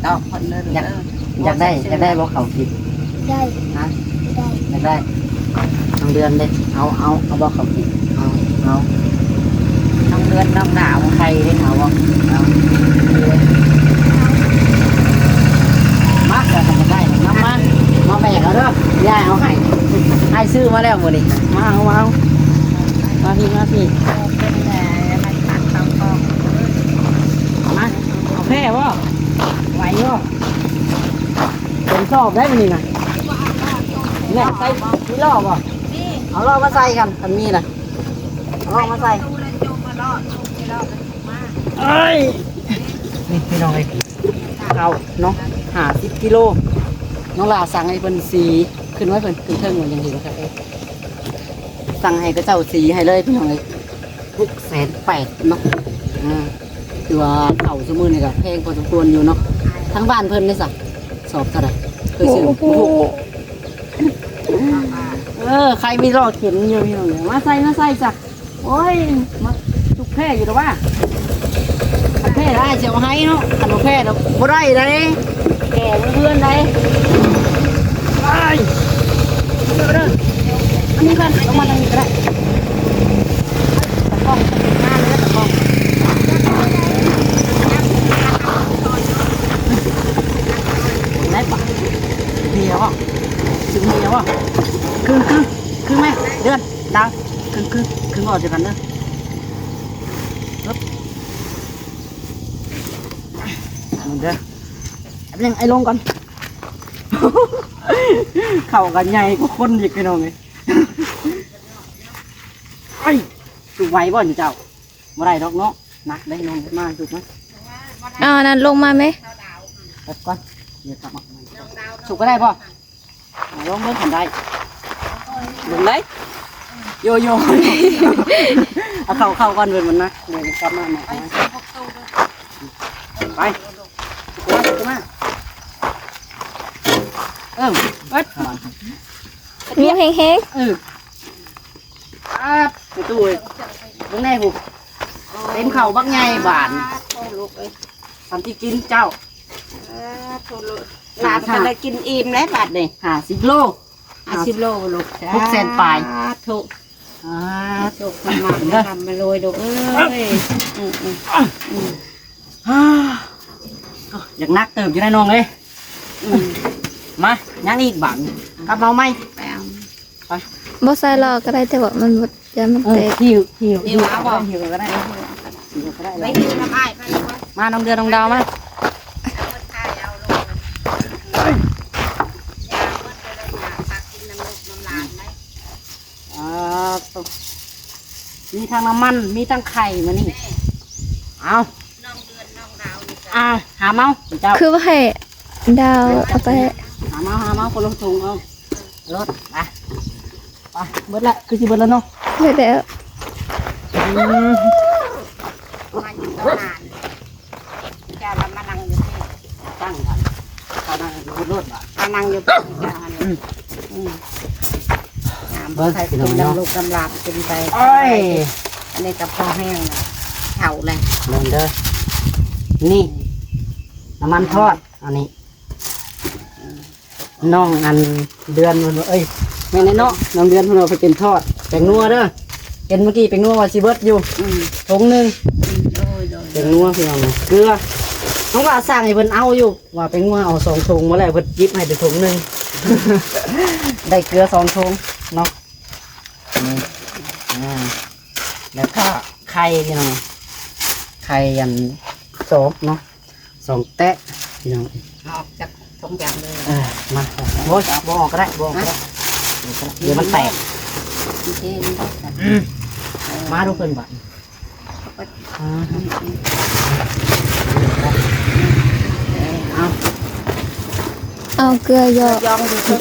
ຕອບເພິ່ນເລີຍ ຢາກ ເອີ ຢາກໄດ້ ຢາກໄດ້ບໍ່ເຂົ້າກິນ? ໄດ້ ຮະ? ໄດ້ ຢາກໄດ້. ນ້ອງເດືອນເດ້ ເອົາ ເອົາ ເອົາບໍ່ເຂົ້າກິນ? ເອົາ ເອົາ. ນ້ອງເດືອນ ນ້ອງດາວ ໄຂ່ເດ້ ເອົາບໍ່? ເອົາ. ມາ ຢາກໄດ້ນຳມາ ມາແບກເອົາເດີ ຍາຍເອົາໃຫ້ ອ້າຍຊື້ມາແລ້ວມື້ນີ້. ມາເອົາ ມາເອົາ ມາພີ້ ມາພີ້. ມາ ເອົາແພ້ບໍ່? ໄຫວບໍ່? ເຕັມສອບໄດ້ມື້ນີ້ນະ. ແມ່ນໃສ່ມີລໍ້ບໍ່? ເອົາລໍ້ມາໃສ່ກັນ ຄັນມີນະ ເອົາລໍ້ມາໃສ່. ເອີຍ ນີ້ພີ່ນ້ອງເອີຍ ເຂົ້າເນາະ ຫ້າສິບກິໂລ. ນ້ອງຫຼ້າສັ່ງໃຫ້ເພິ່ນສີ ຂຶ້ນໄວ້ເພິ່ນ ຂຶ້ນເທິງ ຍັງເຫັນຄັກເອີຍ. ສັ່ງໃຫ້ເຂົາເຈົ້າສີໃຫ້ເລີຍພີ່ນ້ອງເອີຍ ຫົກແສນແປດເນາະ. ອ່າ ຖືວ່າເຂົ້າຊຸມື້ນີ້ກໍແພງພໍສົມຄວນຢູ່ເນາະ. ທາງບ້ານເພິ່ນເດ້ຊະ ສອບເທົ່າໃດ? ເຄີຍຊື້ບໍ່ຮູ້. ເອີ ໃຄມີລໍ້ເຂັນຢູ່ພີ່ນ້ອງເອີຍ ມາໃສ່ ມາໃສ່ຊະ. ໂອ້ຍ ມາ ຈຸກແພ້ຢູ່ດອກວ່າ ຄັນແພ້ລະອ້າຍຊິເອົາໃຫ້ເນາະ ຄັນບໍ່ແພ້ລະບໍ່ໄດ້ໃດ໋ ແກ່ເພື່ອນໃດ໋. ໄປ ເດີ ອັນນີ້ກ່ອນ ລົງມາທາງນີ້ກໍໄດ້ ຕາກ້ອງເປັນງານເລີຍ ຕາກ້ອງ ໄດ້ປະ ເດີ ເດີ ຄື ຄື ຄືແມ່ ເດືອນ ດາວ ຄື ຄື ຄືອອກຈາກກັນເດີ. ເດີ ແປັບໜຶ່ງ ອ້າຍລົງກ່ອນ ເຂົ້າກັນໃຫຍ່ກວ່າຄົນອີກ ພີ່ນ້ອງເອີຍ. ໄອ້ ຈຸກໄຫວບໍ່ນີ້ເຈົ້າ? ບໍ່ໄດ້ດອກເນາະ ໜັກເດ້ ລົງມາຈຸກມາ. ເອົາອັນນັ້ນລົງມາແມ ເອົາກ່ອນ ດຽວກັບມາ. ສຸກກໍໄດ້ບໍ່? ອາ ລອງເບິ່ງຄັນໄດ້ ເບິ່ງໄດ້ ໂຍໂຍ່ ເອົາເຂົ້າ ເຂົ້າກ່ອນ ເບິ່ງມັນນະ ດຽວກັບມາໃໝ່. ໄປ ຂຶ້ນມາ ເອີ ເອີ ງູແຮງໆ ເອີ. ປາດ ໄປຕູ້ເອີຍ ເບິ່ງແດ່ພຸ້ນ ເຕັມເຂົ້າບັກໃຫຍ່ບາດ. ລູກເອີຍ ສາມສິບກິນເຈົ້າ. ສາທຸລູກ ຫຼານກໍໄດ້ກິນອີ່ມແລ້ວບາດນີ້ ຫ້າສິບໂລ ຫ້າສິບໂລລູກ ຫົກແສນປາຍ. ສາທຸ ສາທຸ ໃຫ້ໝາກໃຫ້ລຳມາລວຍລູກເອີຍ. ອືມໆ ອາ ຢາກໜັກເຕີບຢູ່ໄດ໋ນ້ອງເອີຍ. ອືມ ມາ ຍັງອີກບາດ ກັບເອົາໃໝ່ ໄປເອົາ ໄປ ບໍ່ໃສ່ຫຼໍ່ກໍໄດ້ ແຕ່ວ່າມັນໝົດ ຢ້ານມັນແຕກ. ເອີ ຫິ້ວ ຫິ້ວ ຫິ້ວກໍໄດ້ ຫິ້ວກໍໄດ້ ໄປຫິ້ວນຳອ້າຍໄປລູກເອີຍ. ມາ ນ້ອງເດືອນ ນ້ອງດາວ ມາ ເອົາເບິດຖ່າຍເອົາລູກເອີຍ. ຢາເບິດເລີຍ ຢາພາກິນນຳລູກນຳຫຼານໄດ໋. ອ່າ ໂຕ ມີທັງນ້ຳມັນ ມີທັງໄຂ່ມື້ນີ້. ເອົາ ນ້ອງເດືອນ ນ້ອງດາວນີ້ ອ່າ ຫາມເອົາເຈົ້າ ຄືວ່າໃຫ້ດາວເອົາໄປ ຫາມເອົາ ຫາມເອົາ ຄົນລະຖົງເອົາ ລົດ ໄປ ໄປ ເບິດລະ ຄືຊິເບິດລະເນາະ. ເບິດແລ້ວ ອືມ ມາຢູ່ກັບຫຼານ. ເຈົ້າລະມານັ່ງຢູ່ພີ້ ຕັ້ງກັນ ເຂົານັ່ງຢູ່ພຸ້ນໂລດບາດ ເຂົານັ່ງຢູ່ພີ້ເຈົ້າຫັ້ນ. ອືມ ອືມ ເບິ່ງ ໃສ່ ພີ່ນ້ອງເນາະ ນຳລູກນຳຫຼານກິນໄປ. ໂອ້ຍ ອັນນີ້ກໍພໍແຫ້ງ ເຖົ້າແລ້ວ ເບິ່ງເດີ ນີ້ ອືມ ນ້ຳມັນທອດ ອັນນີ້ ອືມ ນ້ອງອັນເດືອນເພິ່ນວ່າ ເອີຍ ແມ່ນແຫຼະເນາະ ນ້ອງເດືອນເພິ່ນວ່າໄປເປັນທອດແປ້ງນົວເດີ. ເຫັນເມື່ອກີ້ແປ້ງນົວວ່າຊິເບິດຢູ່ ອືມ ຖົງໜຶ່ງ. ໂດຍໆ ແປ້ງນົວ ພີ່ນ້ອງ ເກືອ ນ້ອງວ່າສັ່ງໃຫ້ເພິ່ນເອົາຢູ່ ວ່າແປ້ງນົວເອົາສອງຖົງມາແລ້ວ ເພິ່ນຫຍິບໃຫ້ແຕ່ຖົງໜຶ່ງ ໄດ້ເກືອສອງຖົງເນາະ. ນີ້ ອ່າ ແລ້ວກໍໄຂ່ ພີ່ນ້ອງ ໄຂ່ອັນສອງເນາະ. ສອງແຕະ ພີ່ນ້ອງ ອອກຈາກຖົງຢາງເລີຍ. ເອີ ມາ ໂອ້ຍ ບໍ່ອອກກໍໄດ້ ບໍ່ອອກກໍໄດ້ ດຽວມັນແຕກ. ໂອເຄ ອືມ ມາດູເພິ່ນບາດ ອ່າ ເອົາ ເອົາເກືອຢອກ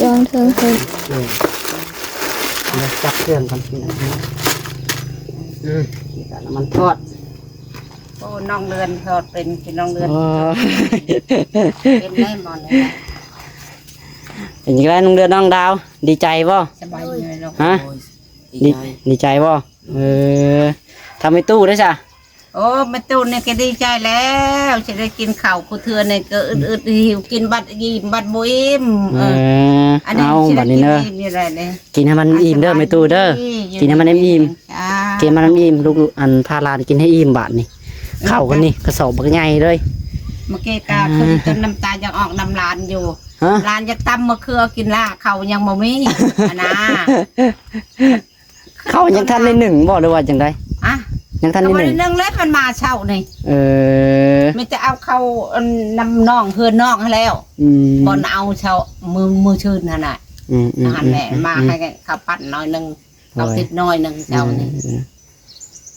ຢອງເທິງເພິ່ນ ເອີ ດຽວຈັບເຄື່ອງກ່ອນ ອືມ ນີ້ກໍນ້ຳມັນທອດ. ໂອ້ ນ້ອງເດືອນທອດເປັນ ກິນນ້ອງເດືອນ ເອີ ເປັນໄດ້ໝໍນີ້. ເປັນຈັ່ງໃດນ້ອງເດືອນ ນ້ອງດາວ ດີໃຈບໍ່? ສະບາຍດີເນາະ ຮະ? ໂອ້ຍ ດີ ດີໃຈ ດີໃຈບໍ່? ເອີ ທາງແມ່ຕູ້ເດ້ຊະ? ໂອ້ ແມ່ຕູ້ນີ້ກໍດີໃຈແລ້ວ ຊິໄດ້ກິນເຂົ້າຄູ່ເທື່ອນີ້ກໍອຶດໆ ຫິວ ກິນບັດອີ່ມບັດບໍ່ອີ່ມ. ເອີ ເອີ ອັນນີ້ ເອົາ ຊິໄດ້ ບັດນີ້ເດີ ກິນອີ່ມຢູ່ແລ້ວນີ້ ກິນໃຫ້ມັນອີ່ມເດີແມ່ຕູ້ເດີ ກິນໃຫ້ມັນອີ່ມ ກິນໃຫ້ມັນອີ່ມ ລູກ ອັນ ພາຫຼານກິນໃຫ້ອີ່ມບາດນີ້. ເອີ ເຂົ້າກັນນີ້ກະສອບບັກໃຫຍ່ເລີຍ. ເມື່ອກີ້ກະ ອ່າ ຄືຈົນນ້ຳຕາຢາກອອກນຳຫຼານຢູ່ ຮະ? ຫຼານຢາກຕຳມະເຂືອກິນລະ ເຂົ້າຍັງບໍ່ມີຫັ້ນນາ. ເຂົ້າຍັງທັນໄດ້ໜຶ້ງບໍ່ ຫຼືວ່າຈັ່ງໃດ? ອະ ຍັງທັນໄດ້ໜຶ້ງ ກໍບໍ່ໄດ້ໜຶ້ງແລ້ວ ມັນມາເຊົ້ານີ້. ເອີ ມີແຕ່ເອົາເຂົ້າ ອັນ ນຳນ້ອງ ເຮືອນນ້ອງຫັ້ນແລ້ວ. ອືມ ບ່ອນເອົາເຊົ້າ ມື້ ມື້ຊືນຫັ້ນນະ. ອືມໆ ຫັ້ນແຫຼະ ອືມໆ ມາໃຫ້ເຂົ້າປັ້ນໜ້ອຍໜຶ່ງ. ເອົາຕິດໜ້ອຍໜຶ່ງເຈົ້ານີ້ ເອີ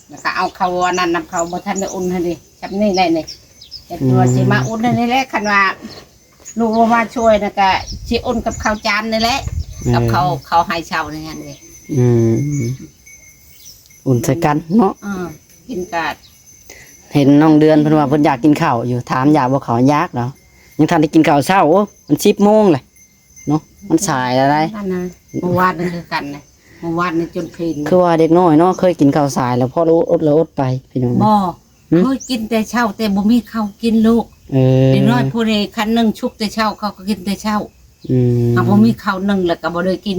ແລ້ວກໍເອົາເຂົ້າອັນນັ້ນນຳເຂົາ ບໍ່ທັນໄດ້ອຸ່ນຫັ້ນເດ ຊ່ຳນີ້ແຫຼະນີ້. ເຮັດວ່າ ອືມ ຊິມາອຸ່ນອັນນີ້ແຫຼະ ຄັນວ່າລູກບໍ່ມາຊ່ວຍນະ ກໍຊິອຸ່ນກັບເຂົ້າຈານນີ້ແຫຼະ ເອີ ກັບເຂົ້າ ເຂົ້າໃຫ້ເຊົ້ານີ້ຫັ້ນເດ. ອືມ ອຸ່ນໃສ່ກັນເນາະ. ເອີ ກິນກະ ເຫັນນ້ອງເດືອນເພິ່ນວ່າເພິ່ນຢາກກິນເຂົ້າຢູ່ ຖາມຢາກບໍ່ເຂົ້າ ຢາກເນາະ. ຍັງທັນໄດ້ກິນເຂົ້າເຊົ້າ ໂອ້ ມັນສິບໂມງແຫຼະ. ເນາະ ມັນສາຍແລ້ວໄດ໋. ນັ້ນນະ ມື້ວານນີ້ຄືກັນນະ ມື້ວານນີ້ຈົນເພນ. ຄືວ່າເດັກນ້ອຍເນາະ ເຄີຍກິນເຂົ້າສາຍແລ້ວ ພໍອົດແລ້ວອົດໄປ ພີ່ນ້ອງ. ບໍ່ ຫຶ? ເຄີຍກິນແຕ່ເຊົ້າ ແຕ່ບໍ່ມີເຂົ້າກິນລູກ. ເອີ ເດັກນ້ອຍຜູ້ນີ້ ຄັນໜຶ່ງຊຸກແຕ່ເຊົ້າ ເຂົາກໍກິນແຕ່ເຊົ້າ. ອືມ ຫາກບໍ່ມີເຂົ້າໜຶ່ງແລ້ວກໍບໍ່ໄດ້ກິນ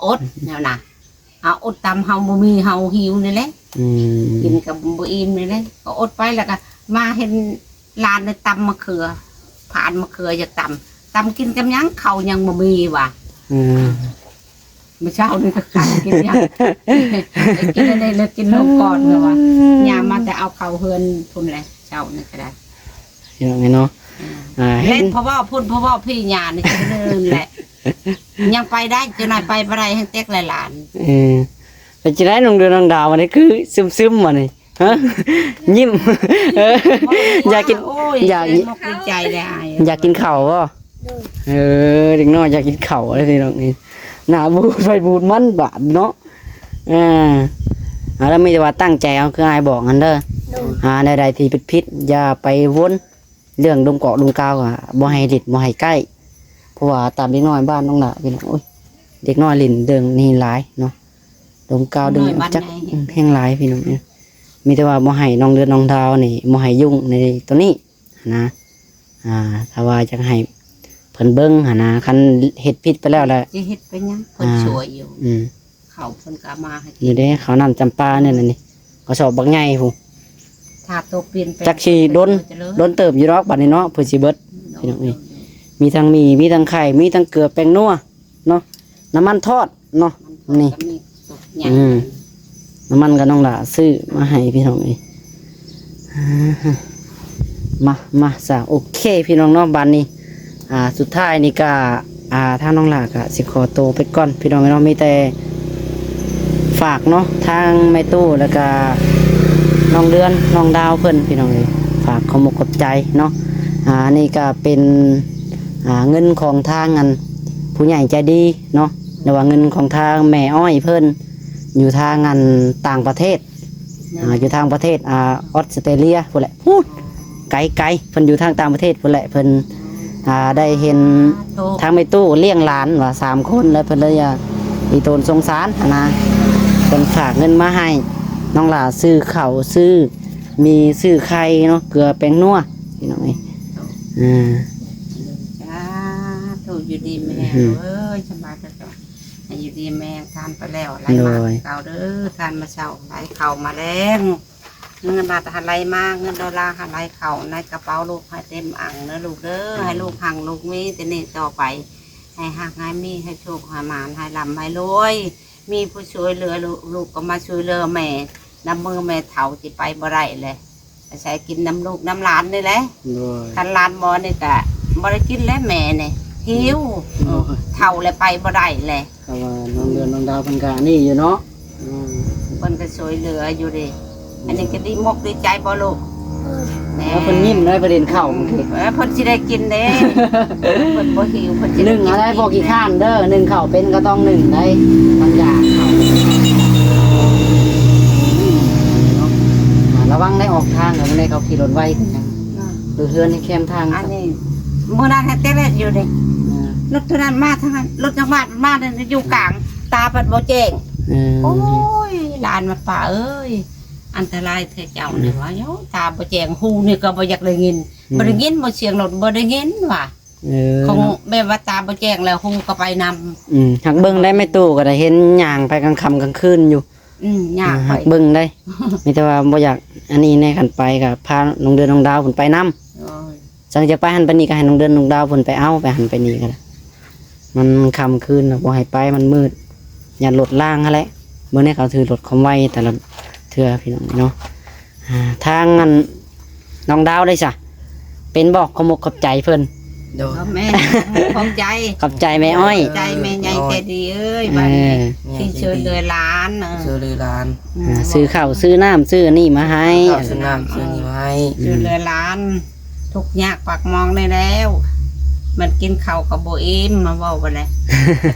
ອົດແນວນະ. ເຮົາອົດຕາມເຮົາບໍ່ມີ ເຮົາຫິວນີ້ແຫຼະ. ອືມ ກິນກໍບໍ່ອີ່ມນີ້ແຫຼະ ກໍອົດໄປ. ແລ້ວກໍມາເຫັນຫຼານໄດ້ຕຳມະເຂືອ ຜ່ານມະເຂືອຢາກຕຳ ຕຳກິນກັບຫຍັງ ເຂົ້າຍັງບໍ່ມີວ່າ. ອືມ ມື້ເຊົ້ານີ້ກໍກິນຫຍັງ ກິນອັນນີ້ແລ້ວ ກິນນົມກ່ອນວ່າ. ອືມ ຍ່າມາແຕ່ເອົາເຂົ້າເຮືອນພຸ້ນແຫຼະ ເຊົ້ານີ້ກໍໄດ້. ພີ່ນ້ອງເອີຍເນາະ ອ່າ ເຫັນ ເພາະວ່າພຸ້ນ ເພາະວ່າພີ່ຍ່ານີ້ຈະເດີນແຫຼະ ຍັງໄປໄດ້ ເຈົ້ານາຍໄປບໍ່ໄດ້ ແຮ່ງເຕັກຫຼາຍຫຼານ. ເອີ ເປັນຈັ່ງໃດນ້ອງເດືອນ ນ້ອງດາວ ວັນນີ້ຄືຊຶມໆ ວັນນີ້ ຮະ? ຍິ້ມ ເອີ ຢາກກິນ ໂອ້ຍ ຢາກ ດີອົກດີໃຈເດ້ອ້າຍ ຢາກກິນເຂົ້າບໍ່? ໂດຍ ເອີ ເດັກນ້ອຍຢາກກິນເຂົ້າເດ້ພີ່ນ້ອງນີ້ ໜ້າບູດໄປບູດມັນບາດເນາະ. ອ່າ ເອົາ ລະມີແຕ່ວ່າຕັ້ງໃຈເອົາ ຄືອ້າຍບອກຫັ້ນເດີ. ໂດຍ ອ່າ ແນວໃດທີ່ຜິດໆ ຢ່າໄປວົນ ເລື່ອງດົມກອກດົມກາວກໍບໍ່ໃຫ້ຫຼິ້ນບໍ່ໃຫ້ໃກ້ ເພາະວ່າຕາມເດັກນ້ອຍບ້ານນ້ອງຫຼ້າພີ່ນ້ອງ ໂອ້ຍ ເດັກນ້ອຍຫຼິ້ນເລື່ອງນີ້ຫຼາຍເນາະ ດົມກາວ ເດັກນ້ອຍບ້ານໃຫຍ່ ແຮ່ງຫຼາຍພີ່ນ້ອງ. ມີແຕ່ວ່າບໍ່ໃຫ້ນ້ອງເດືອນນ້ອງດາວນີ້ ບໍ່ໃຫ້ຫຍຸ້ງໃນໂຕນີ້ຫັ້ນນະ. ອ່າ ຖ້າວ່າຢາກໃຫ້ເພິ່ນເບິ່ງຫັ້ນນະ ຄັນເຮັດຜິດໄປແລ້ວລະ ຊິເຮັດໄປຫຍັງ ເພິ່ນ ອ່າ ຊ່ວຍຢູ່. ອືມ ເຂົ້າເພິ່ນກໍເອົາມາໃຫ້ກິນ ນີ້ເດ້ ເຂົ້ານ້ຳຈຳປານີ້ນະ ນີ້ກະສອບບັກໃຫຍ່ພຸ້ນ. ຖ້າໂຕປ່ຽນແປງ ຈັກຊິດົນ ເພິ່ນກໍຈະເລີຍ ດົນເຕີບຢູ່ດອກບັດນີ້ເນາະ ເພິ່ນຊິເບິດ. ໂດຍ ພີ່ນ້ອງເອີຍ ໂດຍ ໂດຍ ມີທັງໝີ່ ມີທັງໄຂ່ ມີທັງເກືອແປ້ງນົວເນາະ ນ້ຳມັນທອດເນາະ ມັນທອດ ນີ້ ກໍມີຕົກໃຫຍ່ ອືມ ນ້ຳມັນກໍນ້ອງຫຼ້າຊື້ມາໃຫ້ພີ່ນ້ອງເອີຍ. ອ່າ ມາ ມາຊະ ໂອເຄພີ່ນ້ອງເນາະ ບາດນີ້ ອ່າ ສຸດທ້າຍນີ້ກະ ອ່າ ທາງນ້ອງຫຼ້າກະຊິຂໍໂຕໄປກ່ອນພີ່ນ້ອງເນາະ ມີແຕ່ຝາກເນາະ ທາງແມ່ຕູ້ ແລ້ວກະນ້ອງເດືອນ ນ້ອງດາວເພິ່ນພີ່ນ້ອງເອີຍ ຝາກຂອບອົກຂອບໃຈເນາະ. ອ່າ ອັນນີ້ກະເປັນ ອ່າ ເງິນຂອງທາງອັນຜູ້ໃຫຍ່ໃຈດີເນາະ ຫຼືວ່າເງິນຂອງທາງແມ່ອ້ອຍເພິ່ນ ຢູ່ທາງອັນຕ່າງປະເທດ ອ່າ ຢູ່ທາງປະເທດ ອ່າ ອອສເຕຣເລຍພຸ້ນແຫຼະ ພຸ້ນ ໄກໆ ເພິ່ນຢູ່ທາງຕ່າງປະເທດພຸ້ນແຫຼະ ເພິ່ນ ອ່າ ໄດ້ເຫັນ ສາທຸ ທາງແມ່ຕູ້ລ້ຽງຫຼານວ່າສາມຄົນ ແລ້ວເພິ່ນເລີຍຢາກອີ່ຕົນສົງສານຫັ້ນນະ ເພິ່ນຝາກເງິນມາໃຫ້ນ້ອງຫຼ້າຊື້ເຂົ້າ ຊື້ໝີ່ ຊື້ໄຂ່ເນາະ ເກືອແປ້ງນົວ ພີ່ນ້ອງເອີຍ. ອ່າ ສາທຸ ຢູ່ດີມີແຮງ ອືມ ເອີຍ ສະບາຍດີ ໃຫ້ຢູ່ດີມີແຮງ ທານໄປແລ້ວ ໄຫຼມາ ໂດຍ ເກົ່າເດີ ທານມາເຊົ້າ ໄຫຼເຂົ້າມາແລງ ເງິນບາດໃຫ້ໄຫຼມາ ເງິນໂດລາໃຫ້ໄຫຼເຂົ້າໃນກະເປົາລູກໃຫ້ເຕັມອັ່ງເດີລູກເດີ ໃຫ້ລູກຮັ່ງລູກມີແຕ່ນີ້ຕໍ່ໄປ ໃຫ້ຮັກໃຫ້ມີ ໃຫ້ໂຊກໃຫ້ໝານ ໃຫ້ລ່ຳໃຫ້ລວຍ ມີຜູ້ຊ່ວຍເຫຼືອ ລູກ ລູກກໍມາຊ່ວຍເຫຼືອແມ່ ນຳມືແມ່ເຖົ້າຊິໄປບໍ່ໄດ້ແຫຼະ ອາໄສກິນນຳລູກນຳຫຼານນີ້ແຫຼະ. ໂດຍ ຄັນຫຼານບໍ່ນີ້ກະບໍ່ໄດ້ກິນແຫຼະແມ່ນີ້ ຫິວ ໂດຍ ເຖົ້າແລ້ວໄປບໍ່ໄດ້ແຫຼະ. ກະວ່ານ້ອງເດືອນນ້ອງດາວເພິ່ນກະອັນນີ້ຢູ່ເນາະ ອືມ ເພິ່ນກະຊ່ວຍເຫຼືອຢູ່ເດ້ ອັນນີ້ກະດີມົກດີໃຈບໍ່ລູກ? ແມ່ ເພິ່ນຍິ້ມໄດ້ ເພິ່ນເຫັນເຂົ້າ ເອີ ເພິ່ນຊິໄດ້ກິນເດ້ ເພິ່ນບໍ່ຫິວ ເພິ່ນຊິໄດ້ກິນ. ໜຶ້ງເອົາໄດ້ ບໍ່ຂີ້ຄ້ານເດີ ໜຶ້ງເຂົ້າເປັນກໍຕ້ອງໜຶ້ງໄດ້ ມັນຢາກເຂົ້າ. ອ່າ ລະວັງໄດ້ອອກທາງ ລະວັງໄດ້ ເຂົາຂີ່ລົດໄວຄືຫຍັງ ເນາະ ເອີ ເຮືອນໃນແຄມທາງ ອັນນີ້ ມື້ນັ້ນແທ້ແຕ່ແລກຢູ່ເດ້ ອ່າ ລົດເທົ່ານັ້ນມາທາງນັ້ນ ລົດຈັກບາດມາຢູ່ກາງ ຕາເພິ່ນບໍ່ແຈ້ງ. ເອີ ໂອ້ຍ ຫຼານມັນ ປ້າເອີຍ ອັນຕະລາຍແທ້ເຈົ້ານີ້ ອືມ ວ່າ ໂອ້ ຕາບໍ່ແຈ້ງ ຫູນີ້ກໍບໍ່ຢາກໄດ້ຍິນ ອືມ ບໍ່ໄດ້ຍິນ ບໍ່ສຽງລົດບໍ່ໄດ້ຍິນວ່າ. ເອີ ຂອງ ເນາະ ແບບວ່າຕາບໍ່ແຈ້ງແລ້ວຫູກໍໄປນຳ. ອືມ ຫາກເບິ່ງໄດ້ ແມ່ຕູ້ກໍໄດ້ເຫັນຍ່າງໄປກາງຄ່ຳກາງຄືນຢູ່. ອືມ ຍ່າງ ອ່າ ໄປ ຫາກເບິ່ງໄດ້ ມີແຕ່ວ່າບໍ່ຢາກອັນນີ້ແດ່ ຄັນໄປກໍພານ້ອງເດືອນນ້ອງດາວເພິ່ນໄປນຳ. ໂອ້ຍ ຈັ່ງຈະໄປຫັ້ນໄປນີ້ກໍໃຫ້ນ້ອງເດືອນນ້ອງດາວເພິ່ນໄປເອົາ ໄປຫັ້ນໄປນີ້ກໍໄດ້ ມັນຄ່ຳຄືນແລ້ວ ບໍ່ໃຫ້ໄປ ມັນມືດ ຢ້ານລົດລາງຫັ້ນແຫຼະ. ເບິ່ງແດ່ ເຂົາຖືລົດຄວາມໄວແຕ່ລະເທື່ອ ພີ່ນ້ອງເນາະ. ອ່າ ທາງອັນນ້ອງດາວໄດ້ຊະ ເປັນບໍ່ ຂອບອົກຂອບໃຈເພິ່ນ? ໂດຍ ຂອບໃຈ ຂອບໃຈແມ່ອ້ອຍ ຂອບໃຈແມ່ໃຫຍ່ ໂດຍ ໃຈດີເອີຍ ເອີ ບາດນີ້ ເອີ ທີ່ຊ່ວຍເຫຼືອຫຼານ ເອີ ຊ່ວຍເຫຼືອຫຼານ ອືມ ອ່າ ຊື້ເຂົ້າຊື້ນ້ຳ ຊື້ອັນນີ້ມາໃຫ້ ຊື້ເຂົ້າຊື້ນ້ຳ ຊື້ນີ້ມາໃຫ້ ອືມ ຊ່ວຍເຫຼືອຫຼານ ທຸກຍາກປາກໝອງນີ້ແລ້ວ ມັນກິນເຂົ້າກໍບໍ່ອີ່ມ ມາເວົ້າບໍ່ໄດ້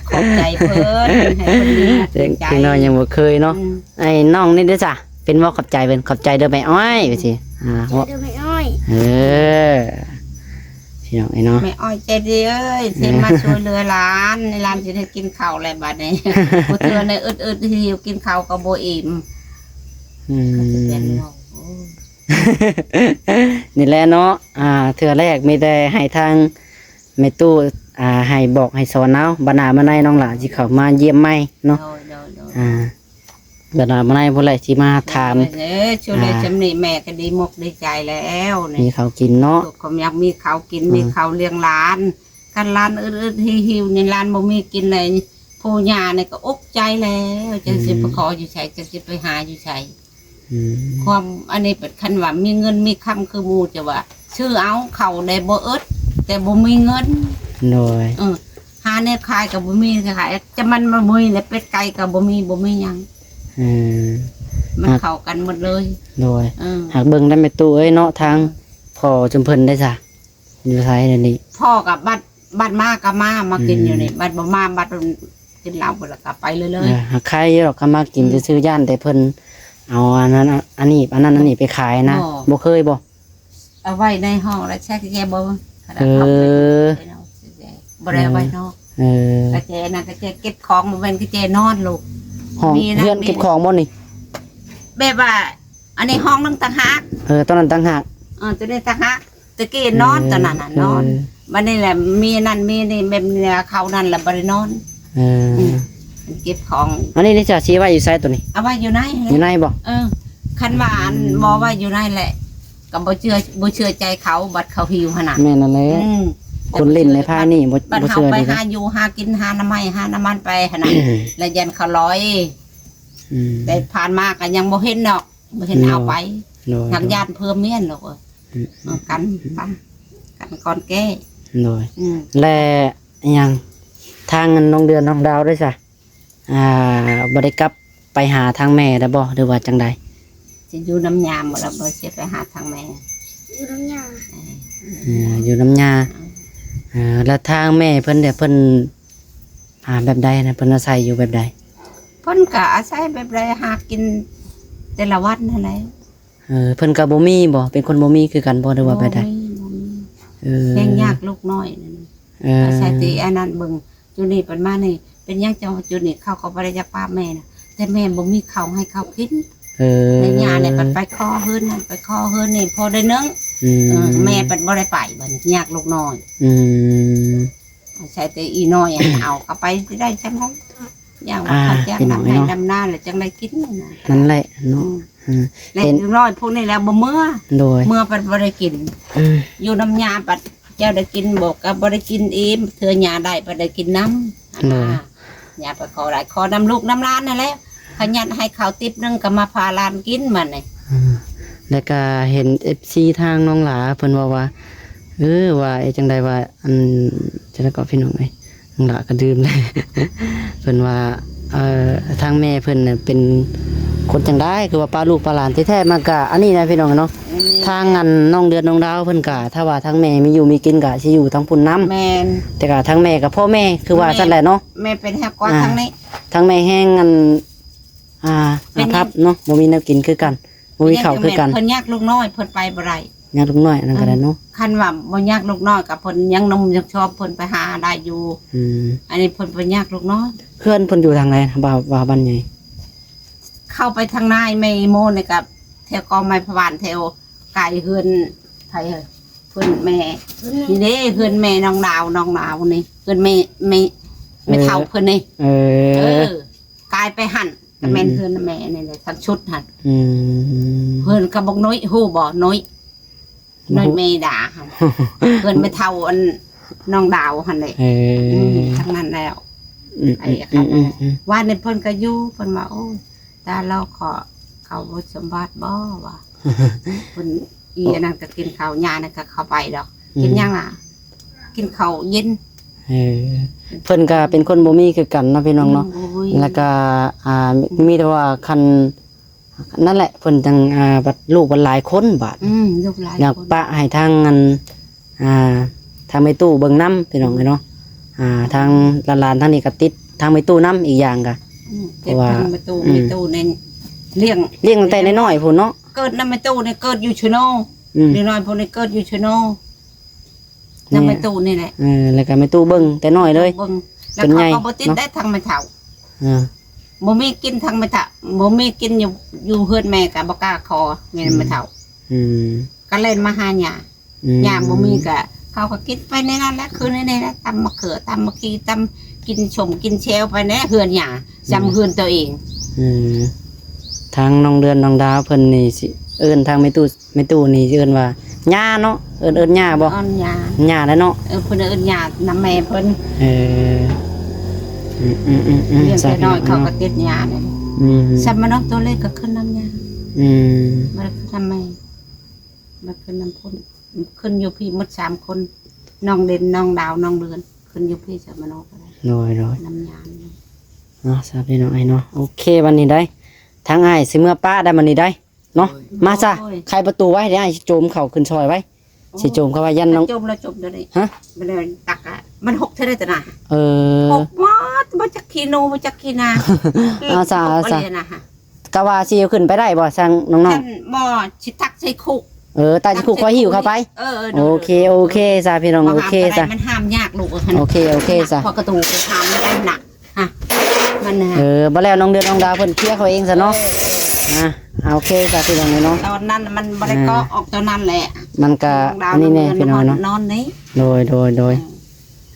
ຂອບໃຈເພິ່ນ ໃຫ້ເພິ່ນມີໃຈ ເດັກນ້ອຍຍັງບໍ່ເຄີຍເນາະ. ອືມ ໄອ້ນ້ອງນີ້ເດ້ຊະ ເປັນບໍ່ ຂອບໃຈເພິ່ນ ຂອບໃຈເດີແມ່ອ້ອຍ ວ່າຊີ້ ອ່າ ຂອບໃຈເດີແມ່ອ້ອຍ ເອີ ພີ່ນ້ອງເອີຍເນາະ ແມ່ອ້ອຍໃຈດີເອີຍ ທີ່ມາຊ່ວຍເຫຼືອຫຼານ ໃຫ້ຫຼານຊິໄດ້ກິນເຂົ້າແລ້ວບັດນີ້ ຜູ້ເທື່ອໃນອຶດໆ ຫິວ ກິນເຂົ້າກໍບໍ່ອີ່ມ. ອືມ ກໍຊິເປັນເນາະ ໂອ້ຍ ນີ້ແຫຼະເນາະ ອ່າ ເທື່ອແລກມີແຕ່ໃຫ້ທາງແມ່ຕູ້ ອ່າ ໃຫ້ບອກໃຫ້ສອນເອົາ ບັດໜ້າມາໃນນ້ອງຫຼ້າຊິເຂົ້າມາຢ້ຽມໃໝ່ເນາະ. ໂດຍ ໂດຍ ໂດຍ ອ່າ ບັດໜ້າມາໃນພຸ້ນແຫຼະຊິມາຖາມ ເອີ ຊ່ວຍໄດ້ ອ່າ ສ່ຳນີ້ແມ່ກໍດີມົກດີໃຈແລ້ວນີ້ ມີເຂົ້າກິນເນາະ ລູກກໍຢາກມີເຂົ້າກິນ ອືມ ມີເຂົ້າລ້ຽງຫຼານ ຄັນຫຼານອຶດໆ ຫິວໆ ນີ້ ຫຼານບໍ່ມີກິນເລີຍ ຜູ້ຍ່ານີ້ກໍອົກໃຈແລ້ວ ຈັກຊິໄປ ອືມ ຂໍຢູ່ໃສ ຈັກຊິໄປຫາຢູ່ໃສ. ອືມ ຄວາມອັນນີ້ເປັນ ຄັນວ່າມີເງິນມີຄຳຄືໝູ່ຈະວ່າ ຊື້ເອົາເຂົ້າໄດ້ບໍ່ອຶດ ແຕ່ບໍ່ມີເງິນ. ໂດຍ ເອີ ຫາແນວຂາຍກໍບໍ່ມີຂາຍ ຈະມັນບໍ່ມີແລ້ວ ເປັດໄກ່ກໍບໍ່ມີ ບໍ່ມີຫຍັງ. ເອີ ມັນເຂົ້າກັນໝົດເລີຍ. ໂດຍ ເອີ ຫາກເບິ່ງໄດ້ແມ່ຕູ້ເອີຍເນາະ ທາງພໍ່ຈຸມເພິ່ນໄດ້ຊະ ຢູ່ໃສດຽວນີ້? ພໍ່ກໍບັດ ບັດມາກໍມາ ມາກິນຢູ່ນີ້ ອືມ ບັດບໍ່ມາ ບັດກິນເຫຼົ້າພຸ້ນລະກໍໄປເລີຍໆ. ເອີ ຫາກໃຄຢູ່ດອກ ຄັນມາກິນ ອືມ ຊື່ໆ ຢ້ານແຕ່ເພິ່ນເອົາອັນນັ້ນ ອັນນີ້ ອັນນັ້ນ ອັນນີ້ໄປຂາຍນະ. ບໍ່ ບໍ່ເຄີຍບໍ່? ເອົາໄວ້ໃນຫ້ອງແລ້ວໃຊ້ກະແຈບໍ່ ເອີ ບໍ່ໄດ້ເອົາໄວ້ນອກ. ເອີ ກະແຈນັ້ນກະແຈເກັບຂອງ ບໍ່ແມ່ນກະແຈນອນລູກ. ຫ້ອງເຮືອນເກັບຂອງບໍ່ນີ້? ແບບວ່າ ອັນນີ້ຫ້ອງໜຶ່ງຕ່າງຫາກ ເອີ ຕອນນັ້ນຕ່າງຫາກ ເອີ ຕົວນີ້ຕ່າງຫາກ ແຕ່ກີ້ນອນ ເອີ ຕອນນັ້ນນະ ເອີ ນອນ ບັດນີ້ແຫຼະ ມີນັ້ນມີນີ້ ແບບນີ້ແຫຼະ ເຂົານັ້ນລະບໍ່ໄດ້ນອນ ເອີ ອືມ ມັນເກັບຂອງ ອັນນີ້ນີ້ຈະຊິໄວ້ຢູ່ໃສຕົວນີ້? ເອົາໄວ້ຢູ່ໃນ ຢູ່ໃນບໍ່? ເອີ ຄັນວ່າອັນ ອືມ ບໍ່ໄວ້ຢູ່ໃນແຫຼະ ກໍບໍ່ເຊື່ອ ບໍ່ເຊື່ອໃຈເຂົາ ບັດເຂົາຫິວຫັ້ນນະ ແມ່ນນັ້ນແຫຼະ ອືມ ຄົນຫຼິ້ນໃນພາຍນີ້ບໍ່ ບັດ ບໍ່ເຊື່ອເດ ເຮົາໄປຫາຢູ່ຫາກິນ ຫາໜໍ່ໄມ້ຫາໜໍ່ມັນໄປຫັ້ນນະ ແລ້ວຢ້ານເຂົາລອຍ ອືມ ແຕ່ຜ່ານມາກໍຍັງບໍ່ເຫັນດອກ ບໍ່ເຫັນເອົາໄປ ໂດຍ ຫາກຢ້ານເພື່ອເມຍນດອກ ອືມ ເອີ ກັນປະ ກັນກ່ອນແກ້ ໂດຍ ອືມ ແລະ ອີຫຍັງ ທາງນ້ອງເດືອນນ້ອງດາວເດ້ຊະ ອ່າ ບໍ່ໄດ້ກັບໄປຫາທາງແມ່ແລ້ວບໍ່ ຫຼືວ່າຈັ່ງໃດ? ຊິຢູ່ນຳຍາມບໍ່ລະ ບໍ່ຊິໄປຫາທາງແມ່ ຢູ່ນຳຍາ ເອີ ຢູ່ນຳຍາ ເອີ ແລ້ວທາງແມ່ເພິ່ນເດ ເພິ່ນ ອ່າ ແບບໃດນະ ເພິ່ນອາໄສຢູ່ແບບໃດ? ເພິ່ນກໍອາໄສແບບໃດ ຫາກິນແຕ່ລະວັນຫັ້ນແຫຼະ ເອີ ເພິ່ນກໍບໍ່ມີບໍ່ ເປັນຄົນບໍ່ມີຄືກັນບໍ່ ຫຼືວ່າແບບໃດ? ບໍ່ມີ ບໍ່ມີ ເອີ ແຮງຍາກລູກນ້ອຍນັ້ນ ເອີ ອາໄສແຕ່ອັນນັ້ນເບິ່ງ ຈຸນີ້ເພິ່ນມານີ້ ເປັນຫຍັງຈັ່ງວ່າຈຸນີ້ເຂົາກໍບໍ່ໄດ້ຢາກປາກແມ່ນະ ແຕ່ແມ່ບໍ່ມີເຂົ້າໃຫ້ເຂົາກິນ ເອີ ແມ່ຍ່ານີ້ໄປຂໍເຮືອນນັ້ນ ໄປຂໍເຮືອນນີ້ ພໍໄດ້ໜຶ່ງ ອືມ ເອີ ແມ່ເພິ່ນບໍ່ໄດ້ໄປ ບັດນີ້ຍາກລູກນ້ອຍ ອືມ ໃຊ້ແຕ່ອີນ້ອຍຫັ້ນເອົາ ກໍໄປຊິໄດ້ຈັ່ງໃດ ຢ່າງວ່າ ອ່າ ເຂົາຈ້າງ ພີ່ນ້ອງເອີຍເນາະ ດຳໄຮ່ດຳນາແລ້ວຈັ່ງໄດ້ກິນນະ ນັ້ນແຫຼະເນາະ ອືມ ເອີ ແລະ ເຫັນ ເດັກນ້ອຍພວກນີ້ແລ້ວບໍ່ເມືອ ໂດຍ ເມືອໄປບໍ່ໄດ້ກິນ ອືມ ຢູ່ນຳຍາບັດເຈົ້າໄດ້ກິນບໍ່ ກໍບໍ່ໄດ້ກິນອີກ ເທື່ອຍາໄດ້ໄປໄດ້ກິນນຳ ໂດຍ ຍາໄປຂໍໄດ້ ຂໍນຳລູກນຳຫຼານນັ້ນແຫຼະ ຂະຫຍັນໃຫ້ເຂົາຕິບໜຶ່ງ ກໍມາພາຫຼານກິນມັນນີ້ ອືມ ແລ້ວກໍເຫັນເອັຟຊີທາງນ້ອງຫຼາເພິ່ນເວົ້າວ່າ ເອີ ວ່າ ເອີ ຈັ່ງໃດວ່າ ອັນ ຈັ່ງໃດກໍ ພີ່ນ້ອງເອີຍ ນ້ອງຫຼ້າກໍລືມແລ້ວ ເພິ່ນວ່າ ເອີ ທາງແມ່ເພິ່ນນະເປັນຄົນຈັ່ງໃດ ຄືວ່າປະລູກປະຫຼານ ທີ່ແທ້ມັນກະອັນນີ້ນະພີ່ນ້ອງເນາະ ອືມ ທາງອັນນ້ອງເດືອນນ້ອງດາວເພິ່ນກະ ຖ້າວ່າທາງແມ່ມີຢູ່ມີກິນກະຊິຢູ່ທາງພຸ້ນນຳ ແມ່ນ ແຕ່ກະທາງແມ່ກະພໍ່ແມ່ ຄືວ່າຊັ້ນແຫຼະເນາະ ແມ່ເປັນຮັກກວ່າ ອ່າ ທາງນີ້ ທາງແມ່ແຮງອັນ ອ່າ ເປັນຫຍັງ ອາພັບເນາະ ບໍ່ມີແນວກິນຄືກັນ ບໍ່ມີເຂົ້າຄືກັນ ເພິ່ນຍາກລູກນ້ອຍ ເພິ່ນໄປບໍ່ໄດ້ ຍາກລູກນ້ອຍ ອັນນັ້ນກໍໄດ້ເນາະ ຄັນວ່າບໍ່ຍາກລູກນ້ອຍກໍເພິ່ນຍັງໜຸ່ມຍັງຊອບ ເພິ່ນໄປຫາໄດ້ຢູ່ ອືມ ອັນນີ້ເພິ່ນບໍ່ຍາກລູກນ້ອຍ ເຮືອນເພິ່ນຢູ່ທາງໃດ ບ່າວ ບ່າວບ້ານໃຫຍ່ ເຂົ້າໄປທາງນາຍແມ່ອີໂມນີ້ກໍແຖວກອໄມ້ຜະຫວ່ານ ແຖວໃກ້ເຮືອນໃຜເຮີ້ຍ ເຮືອນແມ່ ນີ້ເດ້ ເຮືອນແມ່ນ້ອງດາວ ນ້ອງດາວນີ້ ເຮືອນແມ່ ແມ່ ແມ່ເຖົ້າເພິ່ນນີ້ ເອີ ເອີ ກາຍໄປຫັ້ນ ກໍແມ່ນ ອືມ ເຮືອນແມ່ນີ້ແຫຼະ ທັງຊຸດຫັ້ນ ອືມ ເຮືອນກັບບັກໜຸ້ຍ ຮູ້ບໍ່ ໜຸ້ຍ ໜຸ້ຍ ແມ່ດາຫັ້ນ ເຮືອນແມ່ເຖົ້າອັນນ້ອງດາວຫັ້ນແຫຼະ ເອີ ອືມ ທັງນັ້ນແລ້ວ ອືມ ໄອ້ ອືມ ຄັນ ອືມ ອືມ ວ່ານີ້ເພິ່ນກໍຢູ່ ເພິ່ນວ່າ ໂອ້ຍ ຕາລອກເຂົາ ເຂົາບໍ່ສົມບັດບໍ່ ວ່າ ເພິ່ນ ອີອັນນັ້ນກໍກິນເຂົ້າ ຍານັ້ນກໍເຂົ້າໄປດອກ ອືມ ກິນຫຍັງລະ ກິນເຂົ້າເຢັນ ເອີ ເພິ່ນກໍເປັນຄົນບໍ່ມີຄືກັນເນາະພີ່ນ້ອງເນາະ ອືມ ໂອ້ຍ ແລ້ວກໍ ອ່າ ມີແຕ່ວ່າຄັນ ນັ້ນແຫຼະ ເພິ່ນຈັ່ງ ອ່າ ບັດ ລູກບັດຫຼາຍຄົນບາດ ອືມ ລູກຫຼາຍຄົນ ຢາກປະໃຫ້ທາງອັນ ອ່າ ທາງແມ່ຕູ້ເບິ່ງນຳ ພີ່ນ້ອງເອີຍເນາະ ອ່າ ທາງຫຼານໆທາງນີ້ກໍຕິດທາງແມ່ຕູ້ນຳ ອີກຢ່າງກໍ ອືມ ເພາະວ່າ ຕິດທາງແມ່ຕູ້ ອືມ ແມ່ຕູ້ນີ້ລ້ຽງ ລ້ຽງຕັ້ງແຕ່ນ້ອຍໆພຸ້ນເນາະ ເກີດນຳແມ່ຕູ້ນີ້ ເກີດຢູ່ຊະໂນ ອືມ ເດັກນ້ອຍພວກນີ້ເກີດຢູ່ຊະໂນ ນຳແມ່ຕູ້ນີ້ແຫຼະ ເອີ ແລ້ວກໍແມ່ຕູ້ເບິ່ງແຕ່ນ້ອຍເລີຍ ເບິ່ງ ແລ້ວເຂົາກໍບໍ່ຕິດໄດ້ທາງແມ່ເຖົ້າ ເອີ ບໍ່ມີກິນທາງແມ່ເຖົ້າ ບໍ່ມີກິນຢູ່ ຢູ່ເຮືອນແມ່ກໍບໍ່ກ້າຂໍແມ່ນ ອືມ ແມ່ເຖົ້າ ອືມ ກໍເລີຍມາຫາຍ່າ ອືມ ຍ່າບໍ່ມີກໍ ເຂົາກໍກິນໄປໃນນັ້ນແຫຼະ ຄືໃນນີ້ແຫຼະ ຕຳໝາກເຂືອ ຕຳໝາກຄີ ຕຳ ກິນສົ້ມກິນແຊວໄປໃນເຮືອນຍ່າ ອືມ ສ່ຳເຮືອນຕົວເອງ ອືມ ທາງນ້ອງເດືອນ ນ້ອງດາວເພິ່ນນີ້ຊິເອີ້ນທາງແມ່ຕູ້ ແມ່ຕູ້ນີ້ຊິເອີ້ນວ່າຍ່າເນາະ ເອີ້ນ ເອີ້ນຍ່າບໍ່? ເອີ້ນຍ່າ ຍ່າແຫຼະເນາະ ເອີ ເພິ່ນເອີ້ນຍ່ານຳແມ່ເພິ່ນ ເອີ ອືມໆໆໆ ລ້ຽງແຕ່ນ້ອຍເຂົາກໍຕິດຍ່ານີ້ ອືມ ສ່ຳມະນອກຕົວເລັກກໍຂຶ້ນນຳຍ່າ ອືມ ບໍ່ໄດ້ຂຶ້ນນຳແມ່ ບໍ່ໄດ້ຂຶ້ນນຳພຸ້ນ ຂຶ້ນຢູ່ພີ້ໝົດສາມຄົນ ນ້ອງເດັ່ນ ນ້ອງດາວ ນ້ອງເດືອນ ຂຶ້ນຢູ່ພີ້ ສາມະໂນກໍໄດ້ ໂດຍໆ ນຳຍາມ ເນາະ ຊາບພີ່ນ້ອງເອີຍເນາະ ໂອເຄ ບັດນີ້ໄດ໋ ທາງອ້າຍຊິເມືອປະໄດ໋ ບັດນີ້ໄດ໋ ເນາະ ໂອ້ຍ ມາຊະ ໂອ້ຍ ໄຂປະຕູໄວ້ ດຽວອ້າຍຊິໂຈມເຂົ້າຂຶ້ນຊ່ອຍໄວ້ ໂອ້ຍ ຊິໂຈມເຂົ້າໄວ້ ຢ້ານນ້ອງ ໂຈມແລ້ວ ໂຈມຕົວນີ້ ຮະ ມັນເປັນຕັກອະ ມັນຫົກເທົ່າໃດຕະນະ ເອີ ຫົກໝົດ ບໍ່ຈັກຂີ້ໜູ ບໍ່ຈັກຂີ້ນາ ເອົາຊະ ເອົາຊະ ກະວ່າຊິເອົາຂຶ້ນໄປໄດ້ບໍ່ ທາງນ້ອງໆ ຄັນບໍ່ ຊິຕັກໃສ່ຄຸ ເອີ ຕັກໃສ່ຄຸ ຄ່ອຍຫິ້ວເຂົ້າໄປ ເອີ ໂອເຄ ໂອເຄ ຊະ ພີ່ນ້ອງ ໂອເຄ ຊະ ມັນຫ້າມຍາກລູກ ໂອເຄ ໂອເຄ ຊະ ເພາະກະຕູໄປຫ້າມໄດ້ນະ ຮະ ມັນນະ ເອີ ບໍ່ແລ້ວນ້ອງເດືອນ ນ້ອງດາວເພິ່ນເຄລຍເຂົາເອງຊະເນາະ ເອີ ອ່າ ໂອເຄ ກໍຄືວ່ານີ້ເນາະ ຕອນນັ້ນມັນບໍ່ໄດ້ເກາະ ອ່າ ອອກຕອນນັ້ນແຫຼະ ມັນກໍ ນ້ອງດາວ ອັນນີ້ແນ່ ນ້ອງເດືອນ ພີ່ນ້ອງເນາະ ນອນນີ້ ໂດຍ ໂດຍ ໂດຍ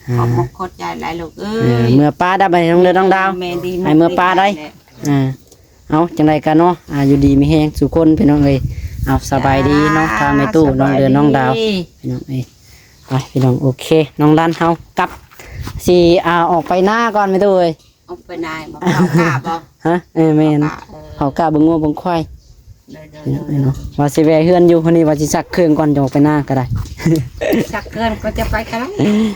ເອີ ອ່າ ຂອບອົກຂອບໃຈຫຼາຍລູກເອີຍ ເອີ ເມືອປ້າໄດ້ບັດນີ້ ນ້ອງເດືອນ ນ້ອງດາວ ແມ່ນດີ ໃຫ້ເມືອປ້າໄດ້ ອ່າ ເອົາ ຈັ່ງໃດກໍເນາະ ອ່າ ຢູ່ດີມີແຮງສູ່ຄົນ ພີ່ນ້ອງເອີຍ ເອົາ ສະບາຍດີເນາະ ອ່າ ທາງແມ່ຕູ້ ສະບາຍດີ ນ້ອງເດືອນ ນ້ອງດາວ ພີ່ນ້ອງເອີຍ ໄປ ພີ່ນ້ອງ ໂອເຄ ນ້ອງລັນເຮົາກັບ ຊິ ອ່າ ອອກໄປນາກ່ອນ ແມ່ຕູ້ເອີຍ ອອກໄປນາບໍ່ ເຂົ້າກ້າບໍ່ ຮະ ເອີ ແມ່ນ ເຂົ້າກ້າເບິ່ງງົວເບິ່ງຄວາຍ ໂດຍ ໂດຍ ໂດຍ ເນາະ ວ່າຊິແວ່ເຮືອນຢູ່ ມື້ນີ້ວ່າຊິຊັກເຄື່ອງກ່ອນ ຈະອອກໄປນາກໍໄດ້ ຊັກເຄື່ອງກໍຈະໄປກໍໄດ້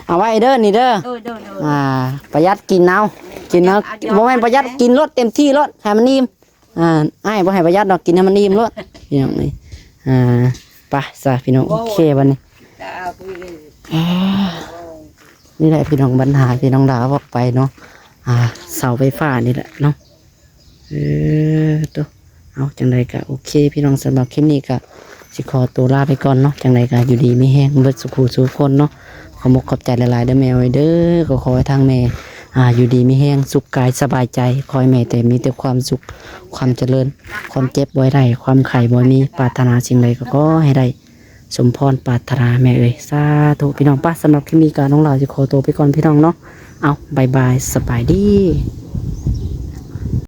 ເອົາໄວ້ເດີ ນີ້ເດີ ໂດຍ ໂດຍ ໂດຍ ອ່າ ປະຢັດກິນເອົາ ກິນເອົາ ບໍ່ແມ່ນປະຢັດ ກິນໂລດ ເຕັມທີ່ໂລດ ໃຫ້ມັນອີ່ມ ອ່າ ອ້າຍບໍ່ໃຫ້ປະຢັດດອກ ກິນໃຫ້ມັນອີ່ມໂລດ ພີ່ນ້ອງເອີຍ ອ່າ ໄປຊະ ພີ່ນ້ອງ ໂອເຄ ບັດນີ້ ອ່າ ນີ້ແຫຼະ ພີ່ນ້ອງ ບັນຫາທີ່ນ້ອງດາວອອກໄປເນາະ ອ່າ ເສົາໄຟຟ້ານີ້ແຫຼະເນາະ ເອີ ໂຕ ເອົາ ຈັ່ງໃດກໍໂອເຄ ພີ່ນ້ອງ ສຳລັບຄລິບນີ້ກໍຊິຂໍຕົວລາໄປກ່ອນເນາະ ຈັ່ງໃດກໍຢູ່ດີມີແຮງເບິດສູ່ຜູ້ສູ່ຄົນເນາະ ຂອບອົກຂອບໃຈຫຼາຍໆເດີແມ່ເອີຍເດີ ກໍຂໍໃຫ້ທາງແມ່ ອ່າ ຢູ່ດີມີແຮງ ສຸກກາຍສະບາຍໃຈ ຂໍໃຫ້ແມ່ແຕ່ມີແຕ່ຄວາມສຸກ ຄວາມຈະເລີນ ຄວາມເຈັບບໍ່ໃຫ້ໄດ້ ຄວາມໄຂ້ບໍ່ມີ ປາດຖະໜາສິ່ງໃດກໍຂໍໃຫ້ໄດ້ສົມພອນປາດຖະໜາແມ່ເອີຍ ສາທຸ ພີ່ນ້ອງ ປະ ສຳລັບຄລິບນີ້ກໍນ້ອງດາວຊິຂໍຕົວໄປກ່ອນ ພີ່ນ້ອງເນາະ ເອົາ ບາຍບາຍ ສະບາຍດີ.